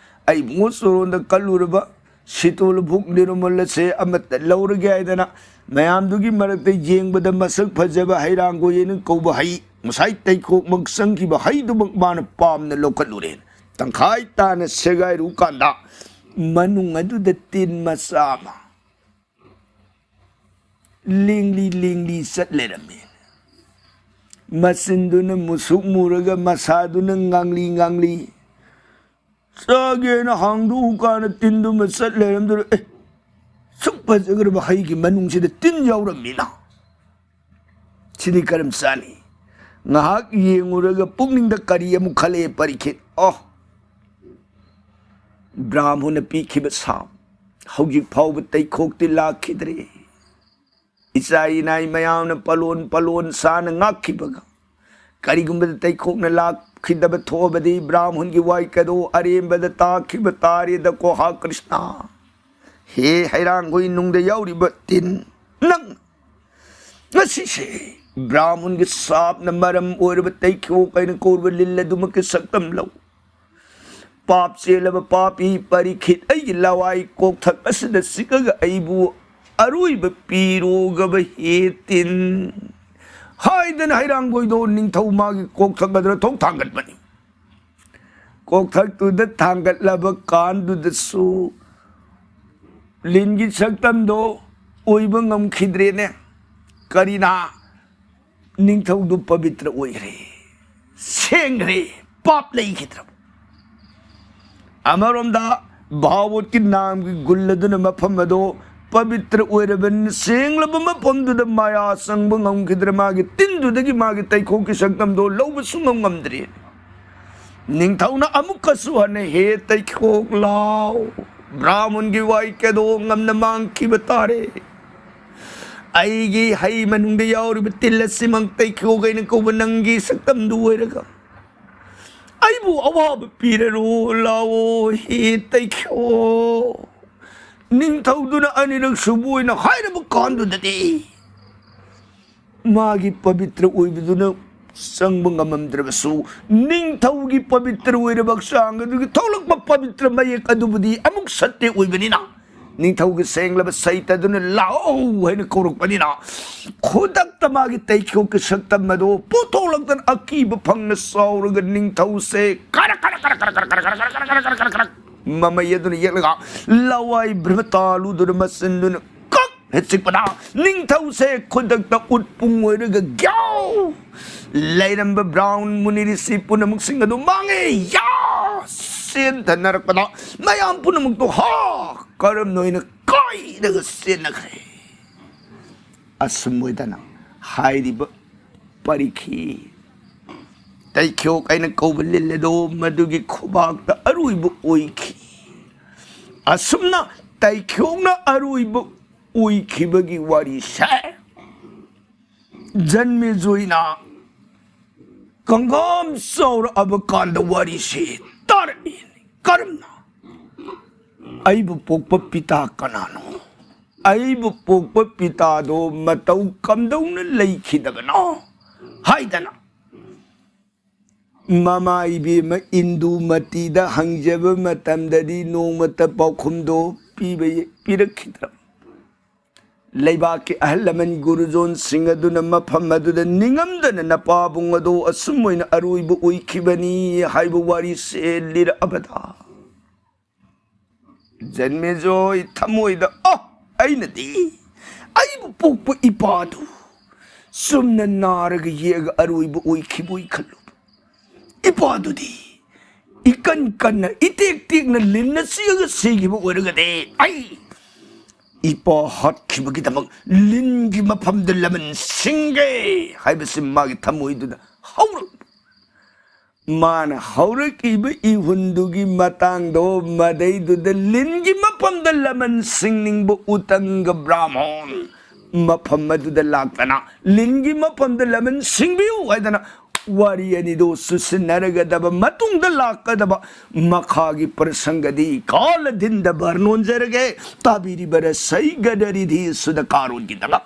ꯑꯩ ꯏꯕꯨꯡꯉꯣ ꯆꯣꯔꯣꯟꯗ ꯀꯠꯂꯨꯔꯕ ꯁꯤꯇꯣꯜ ꯚꯨꯛ ꯅꯤꯔꯨꯃꯜ ꯑꯁꯦ ꯑꯃꯠꯇ ꯂꯧꯔꯒꯦ ꯍꯥꯏꯗꯅ ꯃꯌꯥꯝꯗꯨꯒꯤ ꯃꯔꯛꯇ ꯌꯦꯡꯕꯗ ꯃꯁꯛ ꯐꯖꯕ ꯍꯩꯔꯥꯡꯒꯣꯏ ꯍꯥꯏꯅ ꯀꯧꯕ ꯍꯩ, ꯉꯁꯥꯏ ꯇꯩꯈꯣꯛꯃꯛ ꯆꯪꯈꯤꯕ ꯍꯩꯗꯨꯃꯛ ꯃꯥꯅ ꯄꯥꯝꯅ ꯂꯧꯈꯠꯂꯨꯔꯦ꯫ ꯇꯪꯈꯥꯏ ꯇꯥꯅ ꯁꯦꯒꯥꯏꯔꯨ ꯀꯥꯟꯗ ꯃꯅꯨꯡ ꯑꯗꯨꯗ ꯇꯤꯟ ꯃꯆꯥ ꯑꯃ ꯂꯦꯡꯂꯤ ꯂꯦꯡꯂꯤ ꯆꯠ ꯂꯩꯔꯝꯃꯤ꯫ ꯃꯆꯤꯟꯗꯨꯅ ꯃꯨꯁꯨꯛ ꯃꯨꯔꯒ ꯃꯁꯥꯗꯨꯅ ꯉꯥꯡꯂꯤ ꯉꯥꯡꯂꯤ꯫ ꯆꯥꯒꯦꯅ ꯍꯥꯡꯗꯣꯛꯎ ꯀꯥꯟꯗ ꯇꯤꯟꯗꯨꯃ ꯆꯠ ꯂꯩꯔꯝꯗꯨꯅ, "ꯑꯦ, ꯁꯨꯛ ꯐꯖꯈ꯭ꯔꯕ ꯍꯩꯒꯤ ꯃꯅꯨꯡꯁꯤꯗ ꯇꯤꯟ ꯌꯥꯎꯔꯝꯃꯤꯅ?" ꯁꯤꯗꯤ ꯀꯔꯝ ꯆꯥꯅꯤ? ꯉꯥꯏꯍꯥꯛ ꯌꯦꯡꯉꯨꯔꯒ ꯄꯨꯛꯅꯤꯡꯗ ꯀꯔꯤ ꯑꯃꯨꯛ ꯈꯜꯂꯛꯑꯦ ꯄꯔꯤꯈꯤꯠ? ꯑꯣ, ꯕ꯭ꯔꯥꯍꯃꯨꯅ ꯄꯤꯈꯤꯕ ꯁꯥꯞ ꯍꯧꯖꯤꯛ ꯐꯥꯎꯕ ꯇꯩꯈꯣꯛꯇꯤ ꯂꯥꯛꯈꯤꯗ꯭ꯔꯦ꯫ ꯏꯆꯥ ꯏꯅꯥꯏ ꯃꯌꯥꯝꯅ ꯄꯂꯣꯟ ꯄꯂꯣꯟ ꯁꯥꯅ ꯉꯥꯛꯈꯤꯕꯒ ꯀꯔꯤꯒꯨꯝꯕꯗ ꯇꯩꯈꯣꯛꯅ ꯂꯥꯛ-, ꯈꯤꯗꯕ ꯊꯣꯛꯑꯕꯗꯤ ꯕ꯭ꯔꯥꯍꯃꯟꯒꯤ ꯋꯥꯏ ꯀꯗꯣ ꯑꯔꯦꯝꯕꯗ ꯇꯥꯈꯤꯕ ꯇꯥꯔꯦꯗꯀꯣ ꯍꯥ ꯀ꯭ꯔꯤꯁꯅ꯫ ꯍꯦ ꯍꯩꯔꯥꯡꯒꯣꯏ ꯅꯨꯡꯗ ꯌꯥꯎꯔꯤꯕ ꯇꯤꯟ, ꯅꯪ ꯉꯁꯤꯁꯦ ꯕ꯭ꯔꯥꯍꯃꯟꯒꯤ ꯁꯥꯞꯅ ꯃꯔꯝ ꯑꯣꯏꯔꯕ ꯇꯩꯈꯣꯛ ꯍꯥꯏꯅ ꯀꯧꯔꯕ ꯂꯤꯟ ꯑꯗꯨꯃꯛꯀꯤ ꯁꯛꯇꯝ ꯂꯧ꯫ ꯄꯥꯞ ꯆꯦꯜꯂꯕ ꯄꯥꯄꯤ ꯄꯔꯤꯈꯤꯠ, ꯑꯩꯒꯤ ꯂꯋꯥꯏ ꯀꯣꯛꯊꯛ ꯑꯁꯤꯗ ꯆꯤꯛꯑꯒ ꯑꯩꯕꯨ ꯑꯔꯣꯏꯕ ꯄꯤꯔꯣꯒꯕ ꯍꯦ ꯇꯤꯟ ꯍꯥꯏꯗꯅ ꯍꯩꯔꯥꯡꯒꯣꯏꯗꯣ ꯅꯤꯡꯊꯧ ꯃꯥꯒꯤ ꯀꯣꯛꯊꯛ ꯑꯗꯨꯗ ꯊꯣꯛ ꯊꯥꯡꯒꯠꯄꯅꯤ꯫ ꯀꯣꯛꯊꯛꯇꯨꯗ ꯊꯥꯡꯒꯠꯂꯕ ꯀꯥꯟꯗꯨꯗꯁꯨ ꯂꯤꯟꯒꯤ ꯁꯛꯇꯝꯗꯣ ꯑꯣꯏꯕ ꯉꯝꯈꯤꯗ꯭ꯔꯦꯅꯦ꯫ ꯀꯔꯤꯅ? ꯅꯤꯡꯊꯧꯗꯨ ꯄꯕꯤꯇ꯭ꯔ ꯑꯣꯏꯈ꯭ꯔꯦ, ꯁꯦꯡꯈ꯭ꯔꯦ, ꯄꯥꯞ ꯂꯩꯈꯤꯗ꯭ꯔꯕ꯫ ꯑꯃꯔꯣꯝꯗ ꯚꯥꯒꯋꯠꯀꯤ ꯅꯥꯝꯒꯤ ꯒꯨꯜ ꯑꯗꯨꯅ ꯃꯐꯝ ꯑꯗꯣ ꯄꯕꯤꯇ꯭ꯔ ꯑꯣꯏꯔꯕꯅꯤꯅ ꯁꯦꯡꯂꯕ ꯃꯐꯝꯗꯨꯗ ꯃꯥꯌꯥ ꯆꯪꯕ ꯉꯝꯈꯤꯗ꯭ꯔꯦ꯫ ꯃꯥꯒꯤ ꯇꯤꯟꯗꯨꯗꯒꯤ ꯃꯥꯒꯤ ꯇꯩꯈꯣꯛꯀꯤ ꯁꯛꯇꯝꯗꯣ ꯂꯧꯕ ꯁꯨꯡꯉꯝ ꯉꯝꯗ꯭ꯔꯦ꯫ ꯅꯤꯡꯊꯧꯅ ꯑꯃꯨꯛꯀꯁꯨ ꯍꯟꯅ ꯍꯦ ꯇꯩꯈꯣꯛ ꯂꯥꯎ, ꯕ꯭ꯔꯥꯍꯃꯟꯒꯤ ꯋꯥꯏ ꯀꯗꯣ ꯉꯝꯅ ꯃꯥꯡꯈꯤꯕ ꯇꯥꯔꯦ꯫ ꯑꯩꯒꯤ ꯍꯩ ꯃꯅꯨꯡꯗ ꯌꯥꯎꯔꯤꯕ ꯇꯤꯜ ꯑꯁꯤꯃꯛ ꯇꯩꯈꯣꯛ ꯍꯥꯏꯅ ꯀꯧꯕ ꯅꯪꯒꯤ ꯁꯛꯇꯝꯗꯨ ꯑꯣꯏꯔꯒ ꯑꯩꯕꯨ ꯑꯋꯥꯕ ꯄꯤꯔꯔꯣ ꯂꯥꯛꯑꯣ ꯍꯦ ꯇꯩꯈꯣꯛ꯫ ꯅꯤꯡꯊꯧꯗꯨꯅ ꯑꯅꯤꯔꯛ ꯁꯨꯕ ꯑꯣꯏꯅ ꯍꯥꯏꯔꯕ ꯀꯥꯟꯗꯨꯗꯗꯤ ꯃꯥꯒꯤ ꯄꯕꯤꯇ꯭ꯔ ꯑꯣꯏꯕꯗꯨꯅ ꯆꯪꯕ ꯉꯝꯃꯝꯗ꯭ꯔꯕꯁꯨ, ꯅꯤꯡꯊꯧꯒꯤ ꯄꯕꯤꯇ꯭ꯔ ꯑꯣꯏꯔꯕ ꯍꯛꯆꯥꯡ ꯑꯗꯨꯒꯤ ꯊꯣꯛꯂꯛꯄ ꯄꯕꯤꯇ꯭ꯔ ꯃꯌꯦꯛ ꯑꯗꯨꯕꯨꯗꯤ ꯑꯃꯨꯛ ꯁꯠꯇꯦ ꯑꯣꯏꯕꯅꯤꯅ, ꯅꯤꯡꯊꯧꯒꯤ ꯁꯦꯡꯂꯕ ꯁꯩꯇꯗꯨꯅ ꯂꯥꯛꯑꯣ ꯍꯥꯏꯅ ꯀꯧꯔꯛꯄꯅꯤꯅ, ꯈꯨꯗꯛꯇ ꯃꯥꯒꯤ ꯇꯩꯈꯣꯛꯀꯤ ꯁꯛꯇꯝ ꯑꯗꯨ ꯄꯨꯊꯣꯛꯂꯛꯇꯅ ꯑꯀꯤꯕ ꯐꯪꯅ ꯁꯥꯎꯔꯒ ꯅꯤꯡꯊꯧꯁꯦ ꯀꯔꯛ ꯀꯔꯛ ꯀꯔꯛ ꯀꯔꯛ ꯃꯃꯩ ꯑꯗꯨꯅ ꯌꯦꯛꯂꯒ ꯂꯋꯥꯏ ꯕ꯭ꯔꯍꯃ ꯇꯥꯂꯨꯗꯨꯅ ꯃꯆꯤꯟꯗꯨꯅ ꯀꯛ ꯍꯦꯛ ꯆꯤꯛꯄꯗ, ꯅꯤꯡꯊꯧꯁꯦ ꯈꯨꯗꯛꯇ ꯎꯠꯄꯨꯡ ꯑꯣꯏꯔꯒ ꯒ꯭ꯌꯥꯎ ꯂꯩꯔꯝꯕ ꯕ꯭ꯔꯥꯍꯃꯟ ꯃꯨꯅꯤ ꯔꯤꯁꯤ ꯄꯨꯝꯅꯃꯛꯁꯤꯡ ꯑꯗꯨ ꯃꯥꯡꯉꯦ ꯌꯥ ꯆꯦꯟꯊꯅꯔꯛꯄꯗ, ꯃꯌꯥꯝ ꯄꯨꯝꯅꯃꯛꯇꯣ ꯍꯥ ꯀꯔꯝꯅ ꯑꯣꯏꯅ ꯀꯥꯏꯔꯒ ꯆꯦꯟꯅꯈ꯭ꯔꯦ꯫ ꯑꯁꯨꯝ ꯑꯣꯏꯗꯅ ꯍꯥꯏꯔꯤꯕ ꯄꯔꯤꯈꯤ ꯇꯩꯈꯣꯛ ꯑꯩꯅ ꯀꯧꯕ ꯂꯤꯜ ꯑꯗꯣ ꯃꯗꯨꯒꯤ ꯈꯨꯕꯥꯛꯇ ꯑꯔꯣꯏꯕ ꯑꯣꯏꯈꯤ꯫ ꯑꯁꯨꯝꯅ ꯇꯩꯈꯣꯛꯅ ꯑꯔꯣꯏꯕ ꯑꯣꯏꯈꯤꯕꯒꯤ ꯋꯥꯔꯤꯁꯦ ꯖꯟꯃꯦꯖꯣꯏꯅ ꯀꯪꯒꯥꯝ ꯆꯥꯎꯔꯛꯑꯕ ꯀꯥꯟꯗ ꯋꯥꯔꯤꯁꯦ ꯇꯥꯔꯛꯏ꯫ ꯀꯔꯝꯅ? ꯑꯩꯕꯨ ꯄꯣꯛꯄ ꯄꯤꯇꯥ ꯀꯅꯥꯅꯣ? ꯑꯩꯕꯨ ꯄꯣꯛꯄ ꯄꯤꯇꯥꯗꯣ ꯃꯇꯧ ꯀꯝꯗꯧꯅ ꯂꯩꯈꯤꯗꯕꯅꯣ? ꯍꯥꯏꯗꯅ ꯃꯃꯥ ꯏꯕꯦꯝꯃ ꯏꯟꯗꯨꯃꯇꯤꯗ ꯍꯪꯖꯕ ꯃꯇꯝꯗꯗꯤ ꯅꯣꯡꯃꯇ ꯄꯥꯎꯈꯨꯝꯗꯣ ꯄꯤꯕ ꯄꯤꯔꯛꯈꯤꯗ꯭ꯔꯕ꯫ ꯂꯩꯕꯥꯛꯀꯤ ꯑꯍꯜ ꯂꯃꯟ ꯒꯨꯔꯨꯖꯣꯟꯁꯤꯡ ꯑꯗꯨꯅ ꯃꯐꯝ ꯑꯗꯨꯗ ꯅꯤꯡꯉꯝꯗꯅ ꯅꯄꯥꯕꯨꯡ ꯑꯗꯣ ꯑꯁꯨꯝ ꯑꯣꯏꯅ ꯑꯔꯣꯏꯕ ꯑꯣꯏꯈꯤꯕꯅꯤ ꯍꯥꯏꯕ ꯋꯥꯔꯤꯁꯦ ꯂꯤꯔꯛꯑꯕꯗ, ꯖꯟꯃꯦꯖꯣꯏ ꯊꯃꯣꯏꯗ, "ꯑ, ꯑꯩꯅꯗꯤ ꯑꯩꯕꯨ ꯄꯣꯛꯄ ꯏꯄꯥꯗꯨ ꯆꯨꯝꯅ ꯅꯥꯔꯒ ꯌꯦꯛꯑꯒ ꯑꯔꯣꯏꯕ ꯑꯣꯏꯈꯤꯕꯣꯏ ꯈꯜꯂꯨꯕ꯫ ꯏꯄꯥꯗꯨꯗꯤ ꯏꯀꯟ ꯀꯟꯅ, ꯏꯇꯦꯛ ꯇꯦꯛꯅ ꯂꯤꯟꯅ ꯆꯤꯛꯑꯒ ꯁꯤꯈꯤꯕ ꯑꯣꯏꯔꯒꯗꯤ ꯑꯩ ꯏꯄꯥ ꯍꯥꯠꯈꯤꯕꯒꯤꯗꯃꯛ ꯂꯤꯟꯒꯤ ꯃꯐꯝꯗ ꯂꯃꯟ ꯁꯤꯡꯒꯦ" ꯍꯥꯏꯕꯁꯤ ꯃꯥꯒꯤ ꯊꯃꯣꯏꯗꯨꯗ ꯍꯧꯔꯛ ꯃꯥꯅ ꯍꯧꯔꯛꯏꯕ ꯏꯍꯨꯟꯗꯨꯒꯤ ꯃꯇꯥꯡꯗꯣ, ꯃꯗꯩꯗꯨꯗ ꯂꯤꯟꯒꯤ ꯃꯐꯝꯗ ꯂꯃꯟ ꯁꯤꯡꯅꯤꯡꯕ ꯎꯇꯪꯒ ꯕ꯭ꯔꯥꯍꯃꯣꯟ ꯃꯐꯝ ꯑꯗꯨꯗ ꯂꯥꯛꯇꯅ, "ꯂꯤꯟꯒꯤ ꯃꯐꯝꯗ ꯂꯃꯟ ꯁꯤꯡꯕꯤꯌꯨ" ꯍꯥꯏꯗꯅ ꯋꯥꯔꯤ ꯑꯅꯤꯗꯣ ꯆꯨꯁꯤꯟꯅꯔꯒꯗꯕ ꯃꯇꯨꯡꯗ ꯂꯥꯛꯀꯗꯕ ꯃꯈꯥꯒꯤ ꯄ꯭ꯔꯁꯪꯒꯗꯤ ꯀꯥꯂ ꯗꯤꯟꯗ ꯕꯔꯅꯣꯟꯖꯔꯒꯦ꯫ ꯇꯥꯕꯤꯔꯤꯕ ꯔꯁꯩꯒꯗꯔꯤꯗꯤ ꯁꯨꯗ ꯀꯥꯔꯣꯟꯒꯤꯗꯃꯛ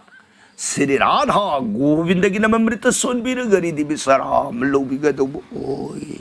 ꯁ꯭ꯔꯤ ꯔꯥꯙꯥ ꯒꯣꯕꯤꯟꯗꯒꯤ ꯅꯃ ꯑꯃ꯭ꯔꯤꯇ ꯁꯣꯟꯕꯤꯔꯒ ꯔꯤꯗꯤ ꯕꯤꯁꯔꯥꯝ ꯂꯧꯕꯤꯒꯗꯧꯕ ꯑꯣꯏ꯫